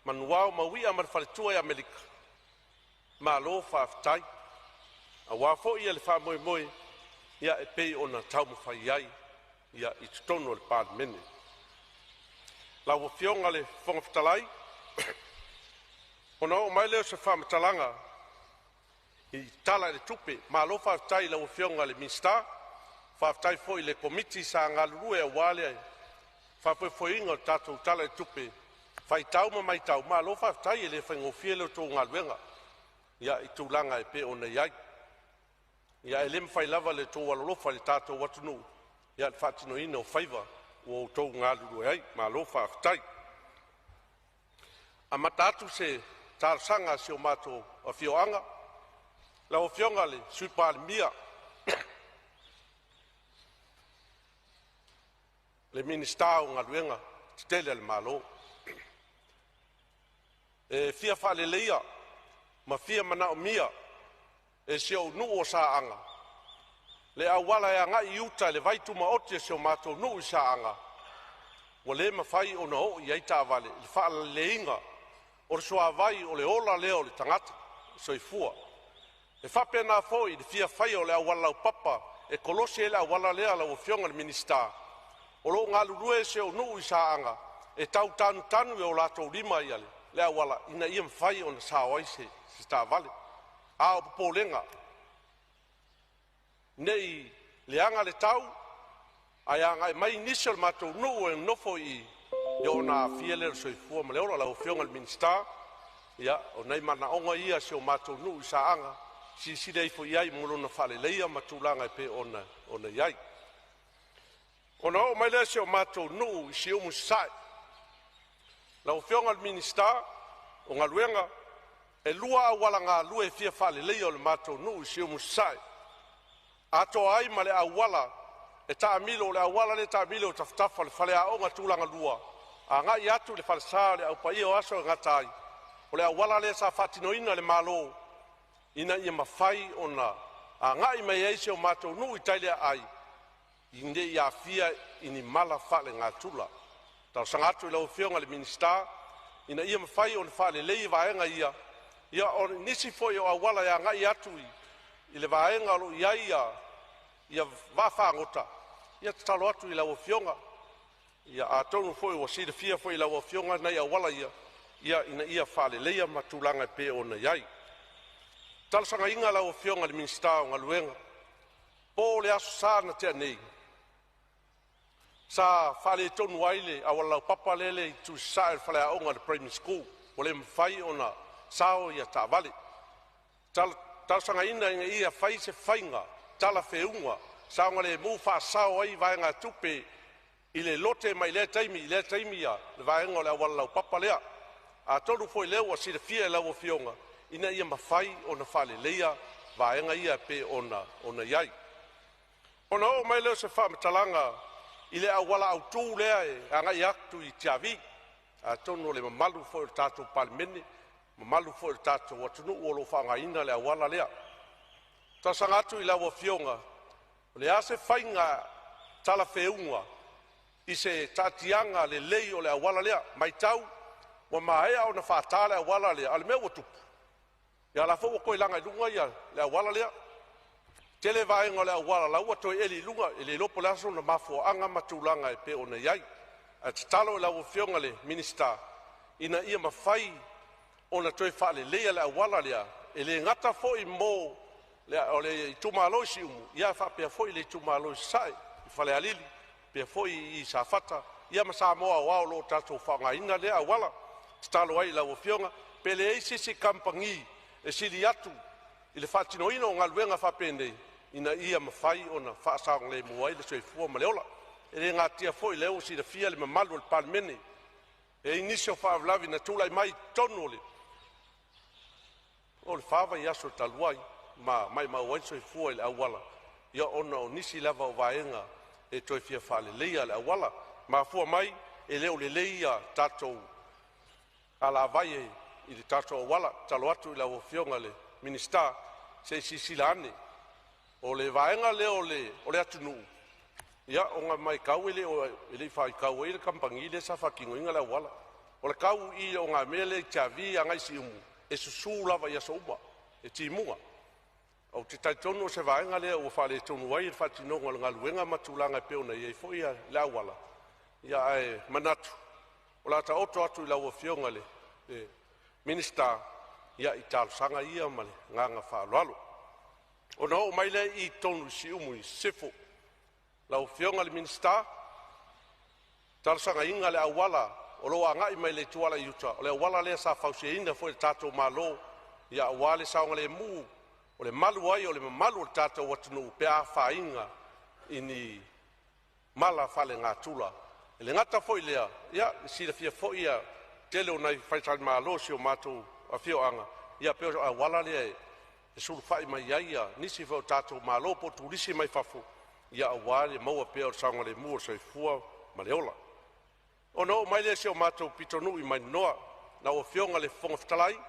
Manuao Mauia ma le faletua i Amerika, malo faafetai aua foi le faamoemoe e pei ona taumafai ai i totonu o le Palemene. Lau Afioga i le Fofoga Fetalai, ona oo mai lea o se faamatalaga i le Tala o le Tupe. Malo faafetai i lau Afioga i le Minisita, faafetai foi i le Komiti sa galulue aua le faafoefoeina o le tatou Tala o le Tupe, faitau ma matau, malo faafetai. E le faigofie la outou galuega i tulaga e pei ona i ai, ae le mafai lava le outou alolofa i le tatou atunuu i le faatinoina o faiva ua outou galulue ai. Malo faafetai. Amata atu se talosaga a si o matou afioaga, lau Afioga i le Sui Palemia, le Minisita o Galuega Tetele a le Malo. E fia faaleleia ma fia manaomia e si ou nuu o Saaga le auala e agai i uta i le vai tumaoti o si o matou nuu i Saaga ua le mafai ona oo i ai taavale i le faaleleiga o le suavai o le ola lea o le tagata ma le soifua. E faapena foi le fia faia o le auala laupapa e kolosi ai le auala lea lau Afioga i le Minisita. O lo o galulue si ou nuu i Saaga e tau tanutanu e o latou lima le auala ina ia mafai ona sao ai se taavale. A o popolega, ne i leaga le tau ae agai mai nisi o le matou nuu e nonofo i i ona aafia lea o le soifua ma le ola. Lau Afioga i le Minisita, ia o nai manaoga ia o si o matou nuu i Saaga, silasila ifo i ai mo lona faaleleia ma tulaga e pei ona i ai. Ona oo mai lea i si o matou nuu i Siumu Sasae. Lau Afioga i le Minisita o Galuega E 2 auala galue e fia faaleleia o le matou nuu i Siumu Sasae, atoa ai ma le auala e taamilo, o le auala lea e taamilo i tafatafa o le faleaoga tulagalua agai atu i le falesa o le Au Paia o Aso e Gata ai. O le auala lea sa faatinoina e le Malo ina ia mafai ona agai mai ai si o matou nuu i tai le aai ina ne i aafia i ni mala faalenatura. E talosaga atu i lau Afioga i le Minisita ina ia mafai ona faalelei vaega ia, ia o nisi foi o auala e agai atu i le vaega o lo o i ai vaafagota. Ia e tatalo atu i lau Afioga, atonu foi ua silafia foi e lau Afioga nai auala ia, ina ia faaleleia ma tulaga e pei ona i ai. E talosagaina lau Afioga i le Minisita o Galuega, po o le Aso Sa na tea nei sa faaletonu ai le auala laupapa lea e i le itu i sasae o le faleaoga o le Primary School, ua le mafai ona sao ia taavale. E talosagaina ina ia fai se faiga talafeauga saogalemu, faasao ai vaegatupe i le lote mai lea taimi i lea taimi le vaega o le auala laupapa lea. Atonu foi o lea ua silafia e lau Afioga ina ia mafai ona faaleleia vaega ia e pei ona i ai. Ona oo mai lea o se faamatalaga i le auala autu lea e agai atu i Tiavi. Atonu o le mamalu foi o le tatou Palemene, mamalu foi o le tatou atunuu o lo o faaaogaina le auala lea. E talosaga atu i lau Afioga, o le a se faiga talafeauga i se taatiaga lelei o le auala lea? E matau ua maea ona faata le auala lea, a o le mea ua tupu, ia o la foi ua toe laga i luga le auala lea. E tele vaega o le auala o la ua toe eli i luga, e le iloa po o le a sona mafuaaga ma tulaga e pei ona i ai. Ae tatalo i lau Afioga i le Minisita ina ia mafai ona toe faaleleia le auala lea, e le gata foi mo le itumalo i Siumu, ae faapea foi le itumalo i Sasae i Falealili, faapea foi i Safata ia ma Samoa aoao o lo o tatou faaaogaina lea auala. E tatalo ai i lau Afioga pe leai se isi kamupani e sili atu i le faatinoina o galuega faapenei ina ia mafai ona faasaogalemu ai le soifua ma le ola. E le natia foi o lea ua silafia e le mamalu o le Palemene, e i ai nisi o faalavelave na tulai mai i totonu o le 4 vaiaso talu ai, ma maumau ai le soifua i le auala, ona o nisi lava o vaega e toe fia faaleleia o le auala. E mafua mai e le o lelei ia tatou alavai i le tatou auala. E tatalo atu i lau Afioga i le Minisita se i silasila ane. O le vaega lea o le atunuu, ona e matau e le i faitau ai le kamupani lea sa faatinoina le auala. O le tau i i ogamea lea i Tiavi agai Siumu, e susu lava i aso uma, e timuga. Ou te talitonu o se vaega lea ua faaletonu ai le faatinoga o le galuega ma tulaga e pei ona i ai foi le auala, ae manatu o le a taoto atu i lau Afioga i le Minisita i talosaga ia ma le agaga faaaloalo. Ona oo mai lea i totonu i Siumu Sisifo. Lau Afioga i le Minisita, e talosagaina le auala o lo o agai mai le Ituala i uta, o le auala lea sa fausiaina foi e le tatou Malo aua le saogalemu o le malu ai o le mamalu o le tatou atunuu pe a afaina i ni mala faalenatura. E le gata foi i lea, e silafia foi le tele o nai faletalimalo o si o matou afioaga, ia pei o le auala lea e sulufai mai ai nisi foi o tatou malo po o turisi mai fafo aua le maua pea o le saogalemu o le soifua ma le ola. Ona oo mai lea i si o matou pitonuu i Maninoa. Lau Afioga i le Fofoga Fetalai, e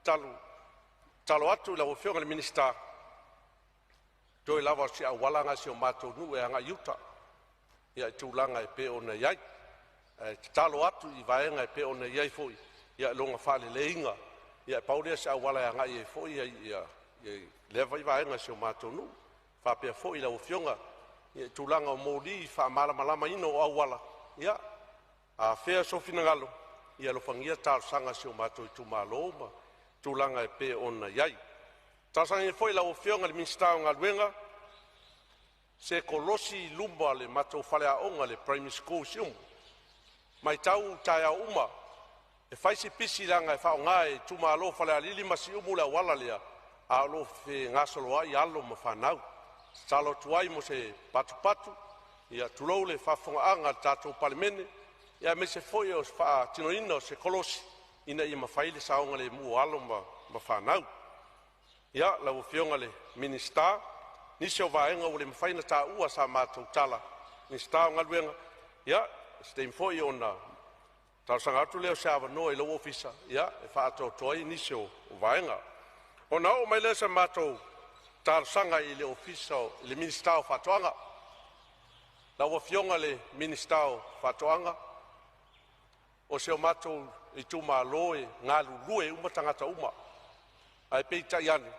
tatalo atu i lau Afioga i le Minisita, toe lava o si auala lena o si o matou nuu e agai i uta i tulaga e pei ona i ai. Ae tatalo atu i vaega e pei ona i ai foi lona faaleleiga. Ia pau lea o se auala e agai ai foi lea vaega o si o matou nuu. E faapea foi lau Afioga i tulaga o moli faamalamalamaina o auala, ia, a afea sou finagalo, ia alofagia talosaga a si o matou itumalo ma tulaga e pei ona i ai. E talosagaina foi lau Afioga i le Minisita o Galuega se kolosi i luma o le matou faleaoga le Primary School i Siumu. E matau i taeao uma e fai si pisi leaga e faaaoga e itumalo o Falealili ma Siumu le auala lea, a o lo o fegasoloai alo ma fanau. E tatalo atu ai mo se patupatu, tulou le faafofogaaga a le tatou Palemene, aemaise foi o le faatinoina o se kolosi ina ia mafai le saogalemu o alo ma fanau. Ia, lau Afioga i le Minisita, o nisi o vaega ua le mafai ona taua e sa matou tala, Minisita o Galuega, ia o se taimi foi ona talosaga atu lea o se avanoa i lou ofisa e faaatoatoa ai nisi o vaega. Ona oo mai lea o sa matou talosaga i le Minisita o Faatoaga. Lau Afioga i le Minisita o Faatoaga, o si o matou itumalo e galulue uma tagata uma, ae peitai ane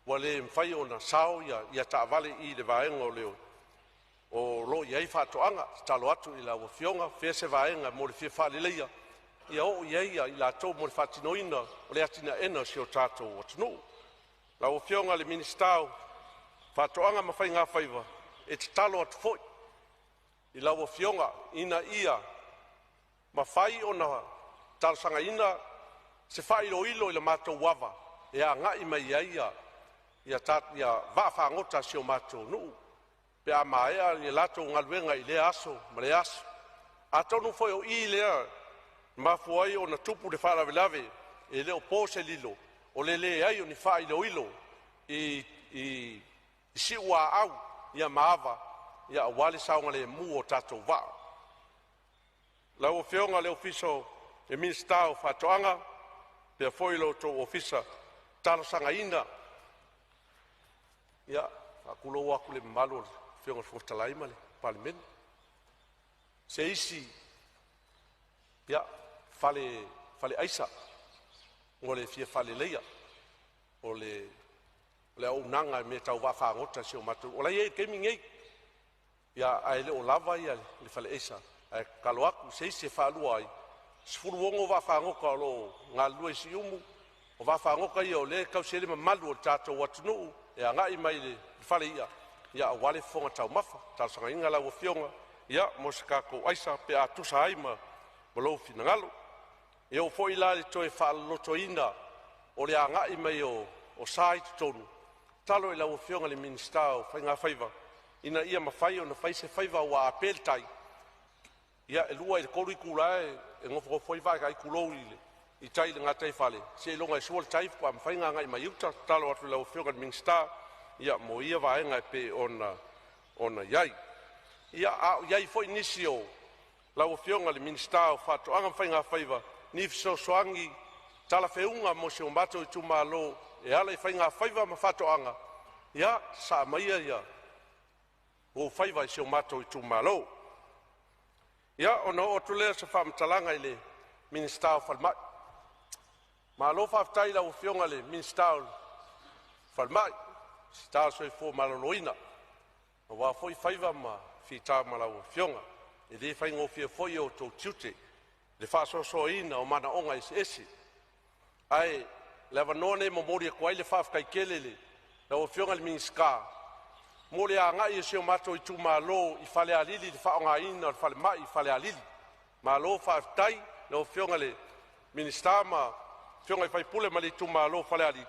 ua le mafai ona sao ia taavale i le vaega o lo o i ai faatoaga. E tatalo atu i lau afioga, fea se vaega mo le fia faaleleia ia oo i ai i latou mo le faatinoina o le atinaeina o si o tatou atunuu. Lau Afioga i le Minisita o Faatoaga ma Faiga Faiva, e tatalo atu foi i lau afioga ina ia mafai ona talosagaina se faailoilo i le matou ava e agai mai ai ia vaafagota a si o matou nuu pe a maea le latou galuega i lea aso ma lea aso. Atonu foi o i lea e mafua ai ona tupu le faalavelave, e le o po se lilo o le leai o ni faailoilo i Siuaau ma ava aua le saogalemu o tatou vaa. Lau Afioga i le Minisita o Faatoaga faapea foi lo outou ofisa, e talosagaina, e faatulou atu i le mamalu o le Afioga i le Fofoga Fetalai ma le Palemene, se isi faleaisa mo le fia faaleleia o le auaunaga i mea tau vaafagota i si o matou nuu. O la e i ai i le taimi nei, ae le o lava le faleaisa. Ae tatalo atu i se isi e faalua ai, e 16 vaafagota o lo o galulue i Siumu. O vaafagota ia o lea e tausi ai le mamalu o le tatou atunuu e agai mai i le fale i'a aua le fofoga taumafa. E talosagaina lau afioga mo se tatou aisa pe a tusa ai ma lou finagalo. E oo foi la i le toe faalolotoina o le agai mai o sa i totonu, e tatalo i lau Afioga i le Minisita o Faigafaiva ina ia mafai ona fai se faiga, aua a pe le tai, ia e 2 i le 3 itula e nofonofo ai vaa, tulou, i tai i le gataifale seiloga e sua le tai faatoa mafai ona agai mai i uta. E tatalo atu i lau Afioga i le Minisita mo ia vaega e pei ona i ai. Ia, a o i ai foi nisi o lau Afioga i le Minisita o Faatoaga ma Faigafaiva, ni fesoasoani talafeauga mo si o matou itumalo e ala i faigafaiva ma faatoaga, ia sasaa maia ou faiva i si o matou itumalo. Ia, ona oo atu lea o se faamatalaga i le Minisita o le Soifua Maloloina. Malo faafetai i lau Afioga i le Minisita o le Falemai, Minisita o le Soifua Maloloina, aua foi faiva ma fita ma lau afioga. E le faigofie foi outou tiute i le faasoasoaina o manaoga eseese. Ae o le avanoa lenei e momoli atu ai le faafetai tele i lau Afioga i le Minisita mo le agai o si o matou itumalo i Falealili i le faaaogaina o le falemai i Falealili. Malo faafetai i lau Afioga i le Minisita ma afioga i sui usufono ma le itumalo o Falealili.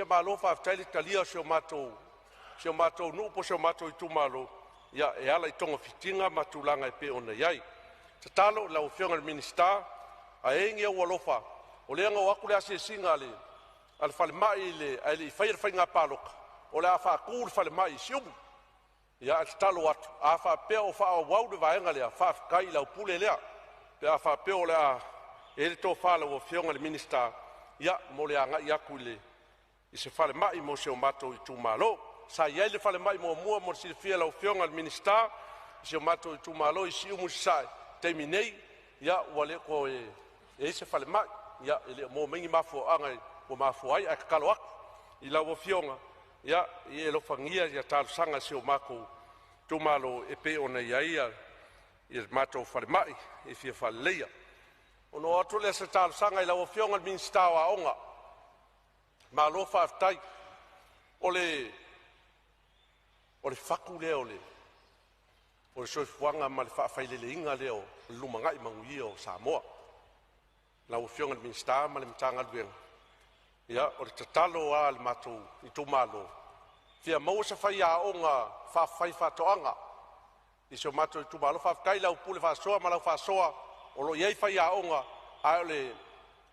Malo faafetai le talia o si o matou nuu po o si o matou itumalo e ala i togafitiga ma tulaga e pei ona i ai. Tatalo i lau Afioga i le Minisita, a i ai ni ou alofa, o lea na oo atu le asiasiga a le falemai ae le i faia le faiga palota, o le a faatu le falemai i Siumu. Ae tatalo atu, a faapea o faaauau le vaega lea, faafetai i lau pule lea pe a faapea o le a i ai le tofa a lau Afioga i le Minisita mo le agai atu i se falemai mo si o matou itumalo. Sa i ai le falemai muamua mo le silafia e lau Afioga i le Minisita i si o matou itumalo i Siumu Sasae, i le taimi nei ua le toe i ai se falemai. E le o maua mai ni mafuaaga ua mafua ai, ae tatalo atu i lau afioga ia e alofagia ia talosaga a si o matou itumalo e pei ona i ai le matou falemai e fia faaleleia. Ona oo atu lea o se talosaga i lau Afioga i le Minisita o Aoga, malo faafetai. O le fatu lea o le soifuaga ma le faafaileleina lea o le lumanai manuia o Samoa. Lau Afioga i le Minisita ma le Matagaluega, ia o le tatalo lava a le matou itumalo, e fia maua se faiaoga faafaifaatoaga i si o matou itumalo. Faafetai i lau pule faasoa ma lau faasoa o lo o i ai faiaoga, a o le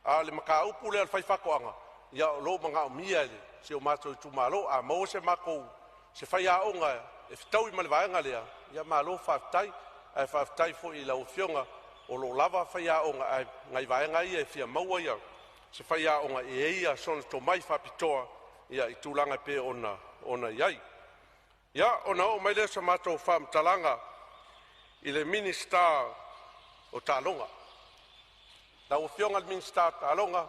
A o le mataupu lea o le faifaatoaga, ia o lo o manaomia e si o matou itumalo. A maua se faiaoga e fetaui ma le vaega lea, ia malo faafetai. Ae faafetai foi i lau afioga o lo o lava faiaoga, ae o nai vaega ia e fia maua se faiaoga e i ai sona tomai faapitoa i tulaga e pei ona i ai. Ia, ona oo mai lea o se matou faamatalaga i le Minisita o Taaloga. Lau Afioga i le Minisita o Taaloga,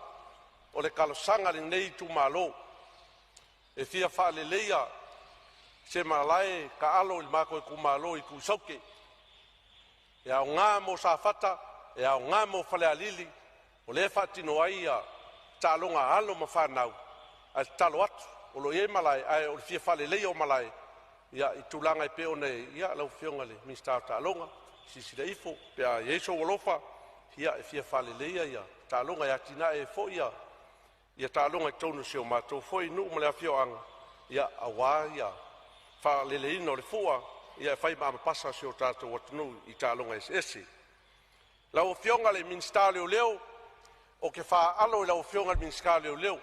o le talosaga a lenei itumalo e fia faaleleia se malae taalo i le matou itumalo i Tuisaute, e aoga mo Safata, e aoga mo Falealili, o lea e faatino ai taaloga a alo ma fanau. Ae tatalo atu o lo o i ai malae, ae o le fia faaleleia o malae i tulaga e pei ona i ai. Lau Afioga i le Minisita o Taaloga, silasila ifo pe a i ai sou alofa e fia faaleleia ia taaloga e atinae ai foi ia taaloga i totonu o si o matou foi nuu ma le afioaga aua le faaleleiina o le fua e fai ma avapasa o si o tatou atunuu i taaloga eseese. Lau Afioga i le Minisita o Leoleo, ou te faaalo i lau Afioga i le Minisita o Leoleo,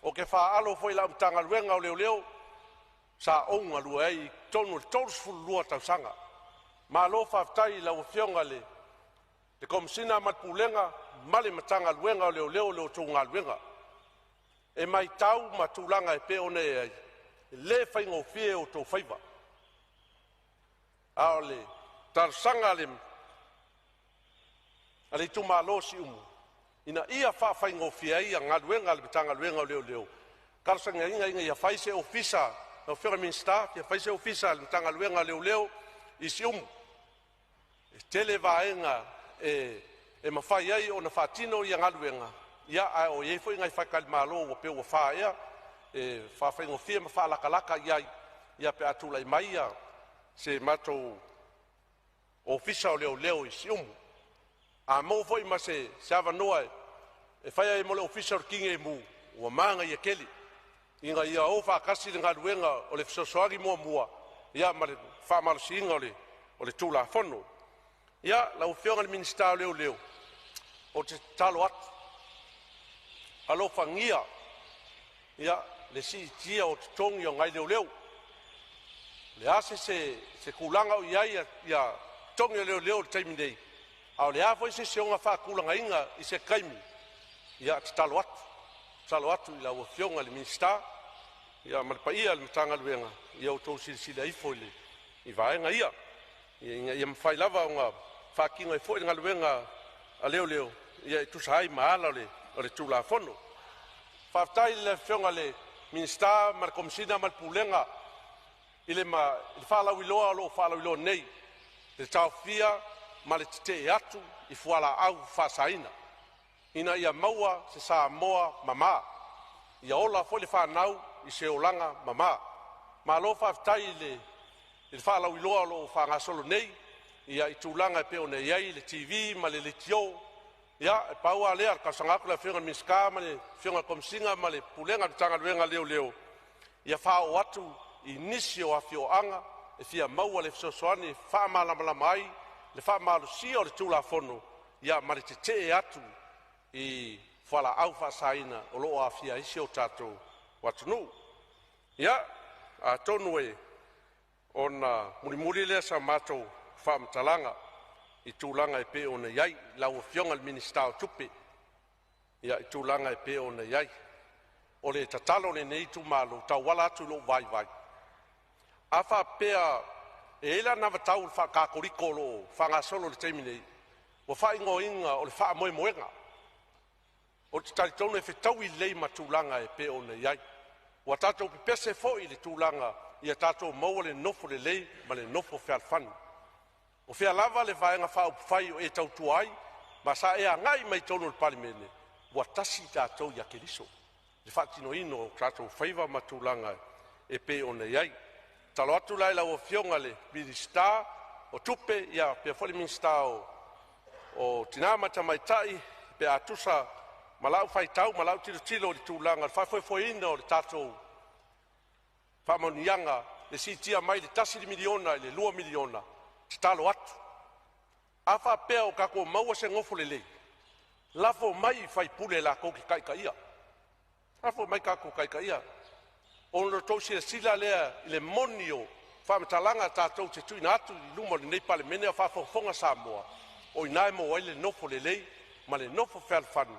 ou te faaalo foi i lau Matagaluega o Leoleo sa ou galue ai i totonu o le 32 tausaga. Malo faafetai i lau Afioga i le Komesina ma le Pulega ma le Matagaluega o Leoleo i la outou galuega. E matau ma tulaga e pei ona i ai, e le faigofie outou faiva. A o le talosaga a le itumalo o Siumu, ina ia faafaigofie ai galuega a le Matagaluega o Leoleo, e talosagaina ina ia fai se Ofisa lau Afioga i le Minisita, fia fai se Ofisa o le Matagaluega o Leoleo i Siumu. E tele vaega e mafai ai ona faatino galuega, ae o i ai foi nai faletalimalo ua pei ua fa ea e faafaigofie ma faalatalata i ai pe a tulai mai se matou Ofisa o Leoleo i Siumu. A maua foi ma se avanoa e fai ai ma Ofisa o le Tinei Mu, ua manaia tele ina ia o faatasi le galuega o le fesoasoani muamua ma le faamalosiga o le Tulafono. Ia, lau Afioga i le Minisita o Leoleo, ou te tatalo atu, alofagia le siitia o totogi o nai leoleo. O le a se tulaga o i ai totogi o leoleo i le taimi nei, a o le a foi se isi faatulagaina i se taimi, ia e tatalo atu, tatalo atu i lau Afioga i le Minisita ma le paia o le Matagaluega, ia outou silasila ifo i vaega ia, ina ia mafai lava ona faatino ai foi le galuega a leoleo e tusa ai ma ala o le Tulafono. Faafetai i le Afioga i le Minisita ma le Komesina ma le Pulega i le faalauiloa o lo o faalauiloa nei i le taofia ma le tetee atu i fualaau faasaina, ina ia maua se Samoa mama, ia ola foi le fanau i se olaga mama. Malo faafetai i le faalauiloa o lo o faagasolo nei i tulaga e pei ona i ai le TV ma le leitio. Ia e pau lava lea o le talosaga atu i le Afioga i le Minisita ma le Afioga i le Komesina ma le Pulega a le Matagaluega o Leoleo, ia faaoo atu i nisi o afioaga e fia maua le fesoasoani e faamalamalama ai le faamalosia o le Tulafono ma le tetee atu i fualaau faasaina o lo o aafia ai si o tatou atunuu. Ia, atonu ona mulimuli lea o sa matou faamatalaga i tulaga e pei ona i ai lau Afioga i le Minisita o Tupe i tulaga e pei ona i ai. O le tatalo a lenei itumalo e tauala atu i lou vaivai, a faapea e i ai le anavatau faa-Katoliko o lo o faagasolo i le taimi nei, ua faaigoaina o le faamoemoega. Ou te talitonu e fetaui lelei ma tulaga e pei ona i ai. Ua tatou pepese foi i le tulaga ia tatou maua le nofo lelei ma le nofo fealofani. O fea lava le Vaega Faaupufai o e tautua ai, ma sa e agai mai i totonu o le Palemene, ua tasi tatou ia Keriso i le faatinoina o tatou faiva ma tulaga e pei ona i ai. E tatalo atu la i lau Afioga i le Minisita o Tupe faapea foi le Minisita o Tina ma Tamaitai, pe a tusa ma lau faitau ma lau tilotilo i le tulaga o le faafoefoeina o le tatou faamanuiaga i le siitia mai le $1 miliona i le $2 miliona, e tatalo atu, a faapea ua tatou maua se nofo lelei, Lafo mai i faipule latou te taitaia, lafo mai tatou taitaia, ona outou silasila lea i le moni o faamatalaga tatou te tuuina atu i luma o lenei Palemene a o faafogafoga Samoa. O i ina e maua ai le nofo lelei ma le nofo fealofani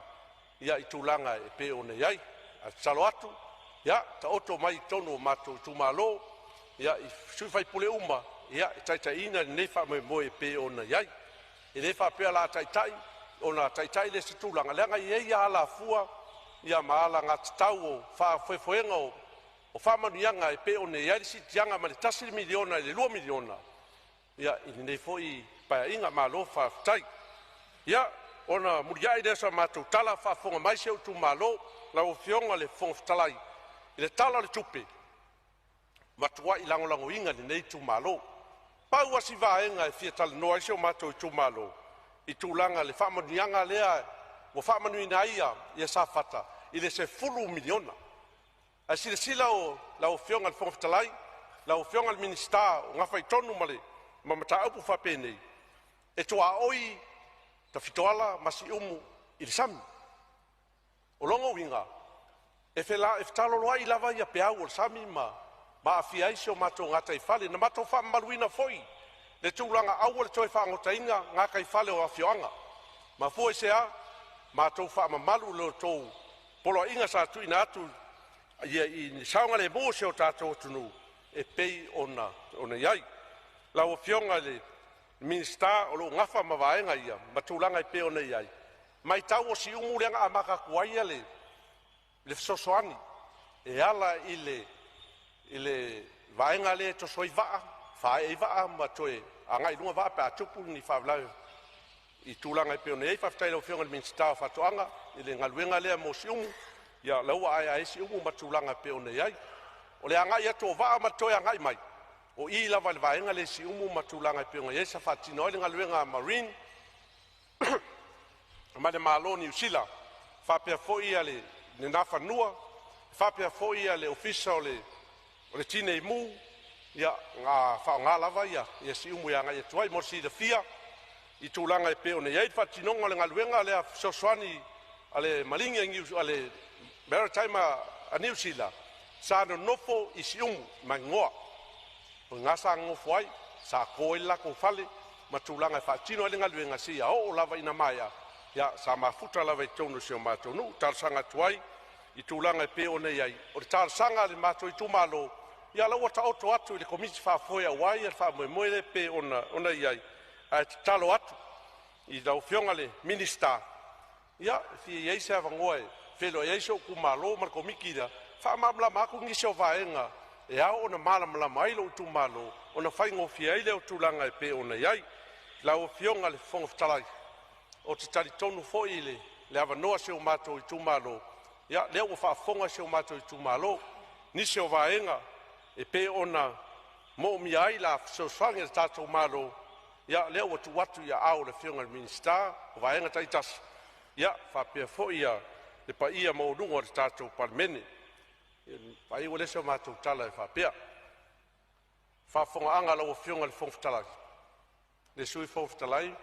i tulaga e pei ona i ai. Ae tatalo atu, ia taoto mai i totonu o matou itumalo i sui usufono uma e taitaiina lenei faamoemoe e pei ona i ai. E le faapea o le a taitai ona taitai lea i se tulaga, leaga e i ai alafua ma alagatatau o faafoefoega o faamanuiaga e pei ona i ai le siitiaga mai le $1 miliona i le $2 miliona i lenei foi Paeaiga. Malo faafetai. Ia, ona muliai lea o sa matou tala, faafofoga mai si ou itumalo, lau Afioga i le Fofoga Fetalai, i le Tala o le Tupe, e matuai lagolagoina e lenei itumalo. Pau lava si vaega e fia talanoa ai si o matou itumalo i tulaga i le faamanuiaga lea ua faamanuiaina ai Safata i le $10 miliona. Ae silasila lau Afioga i le Fofoga Fetalai, lau Afioga i le Minisita o gafa tonu ma mataupu faapenei, e tuaoi Tafitoala ma Siumu i le sami. O lona uiga e fetaloloai lava peau o le sami ma aafia ai si o matou gataifale. Na matou faamamaluina foi le tulaga aua le toe fagotaina gataifale o afioaga. Mafua i se a? Matou faamamalu lo outou poloaiga sa tuuina atu i le saogalemu o si o tatou atunuu e pei ona i ai. Lau Afioga i le Minisita o lo o nafa ma vaega ia ma tulaga e pei ona i ai, matau o Siumu lea na amata atu ai le fesoasoani e ala i le vaega lea e toso ai vaa, faaee ai vaa ma toe agai i luga vaa pe a tupu ni faalavelave i tulaga e pei ona i ai. Faafetai i lau Afioga i le Minisita o Faatoaga i le galuega lea mo Siumu, ia o lea ua aeae ai Siumu ma tulaga e pei ona i ai. O le agai atu o vaa ma le toe agai mai, o i lava i le vaega lea i Siumu ma tulaga e pei ona i ai sa faatino ai le galuega a Marine ma le Malo o Niu Sila, faapea foi le Nafanua, faapea foi le Ofisa o le Tinei Mu, ia na faaaoga lava Siumu e agai atu ai. Mo le silafia i tulaga e pei ona i ai le faatinoga o le galuega lea fesoasoani a le Maligi a le Maritime a Niu Sila, sa nonofo i Siumu ma Maninoa. O i ina sa nonofo ai, sa to ai le latou fale ma tulaga e faatino ai le galuega seia oo lava ina maea. Ia sa mafuta lava i totonu o si o matou nuu. E talosaga atu ai i tulaga e pei ona i ai. O le talosaga a le matou itumalo, ia o la ua taoto atu i le Komiti Faafoe aua le faamoemoe lea e pei ona i ai, ae tatalo atu i lau Afioga i le Minisita, ia, e fia i ai se avanoa e feiloai ai si ou itumalo ma le komiti lea, e faamalamalama atu nisi o vaega e ao ona malamalama ai lou itumalo ona faigofie ai lea o tulaga e pei ona i ai. Lau Afioga i le Fofoga Fetalai, ou te talitonu foi i le avanoa o si o matou itumalo, ia lea ua faafofoga si o matou itumalo i nisi o vaega e pei ona moomia ai la fesoasoani a le tatou Malo. Ia o lea ua tuu atu i aao o le Afioga i le Minisita o vaega taitasi, ia faapea foi le paia maualuga o le tatou Palemene. Ona faaiu lea o se matou tala e faapea, faafofogaaga a lau Afioga i le Fofoga Fetalai, le Sui Fofoga Fetalai,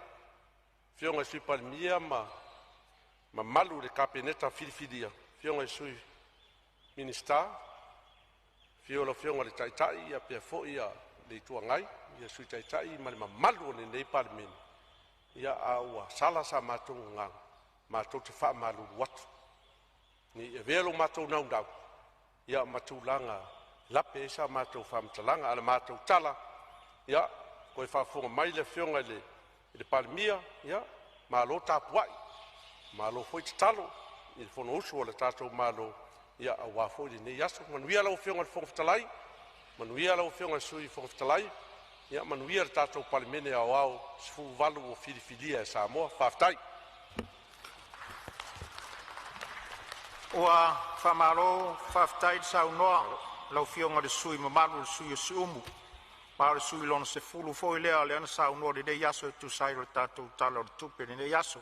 afioga i le Sui Palemia ma le mamalu i le Kapeneta filifilia, afioga i Sui Minisita, afio lau Afioga i le Taitai faapea foi le Itu Agai, le Sui Taitai ma le mamalu o lenei Palemene. Ia a ua sala sa matou gagana, matou te faamalulu atu, ne i avea lo matou naunau ia ma tulaga lape ai sa matou faamatalaga. A o le matou tala, ia toe faafofoga mai le Afioga i le Palemia, ia malo tapuai, malo foi tatalo i le Fonousu a le tatou Malo aua foi lenei aso. Manuia lau Afioga i le Fofoga Fetalai, manuia lau Afioga i le Sui Fofoga Fetalai, ia manuia le tatou Palemene Aoao 18 ua filifilia e Samoa. Faafetai. Ua faamalo faafetai le saunoa i lau Afioga i le sui usufono mamalu o Siumu, ma o le sui usufono lona 10 foi lea na saunoa i lenei aso e tusa ai o le tatou Tala o le Tupe i lenei aso.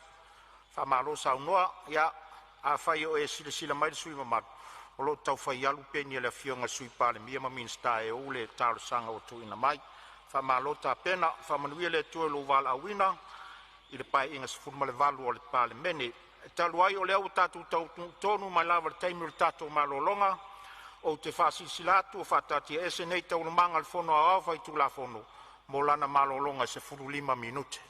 Faamalo saunoa. Ia afai o e silasila mai le sui usufono mamalu, o lo o tau fai alu peni a le Afioga i le Sui Palemia ma Minisita e ou le talosaga ua tuuina mai. Faamalo tapena, faamanuia le Atua i lou valaauina i le Paeaiga 18 o le Palemene. E talu ai o lea ua tatou taunuu tonu mai lava i le taimi o le tatou malologa, ou te faasilasila atu ua faataatiaese nei Taualumaga a le Fono Aoao Faitulafono mo lana malologa e 15 minute.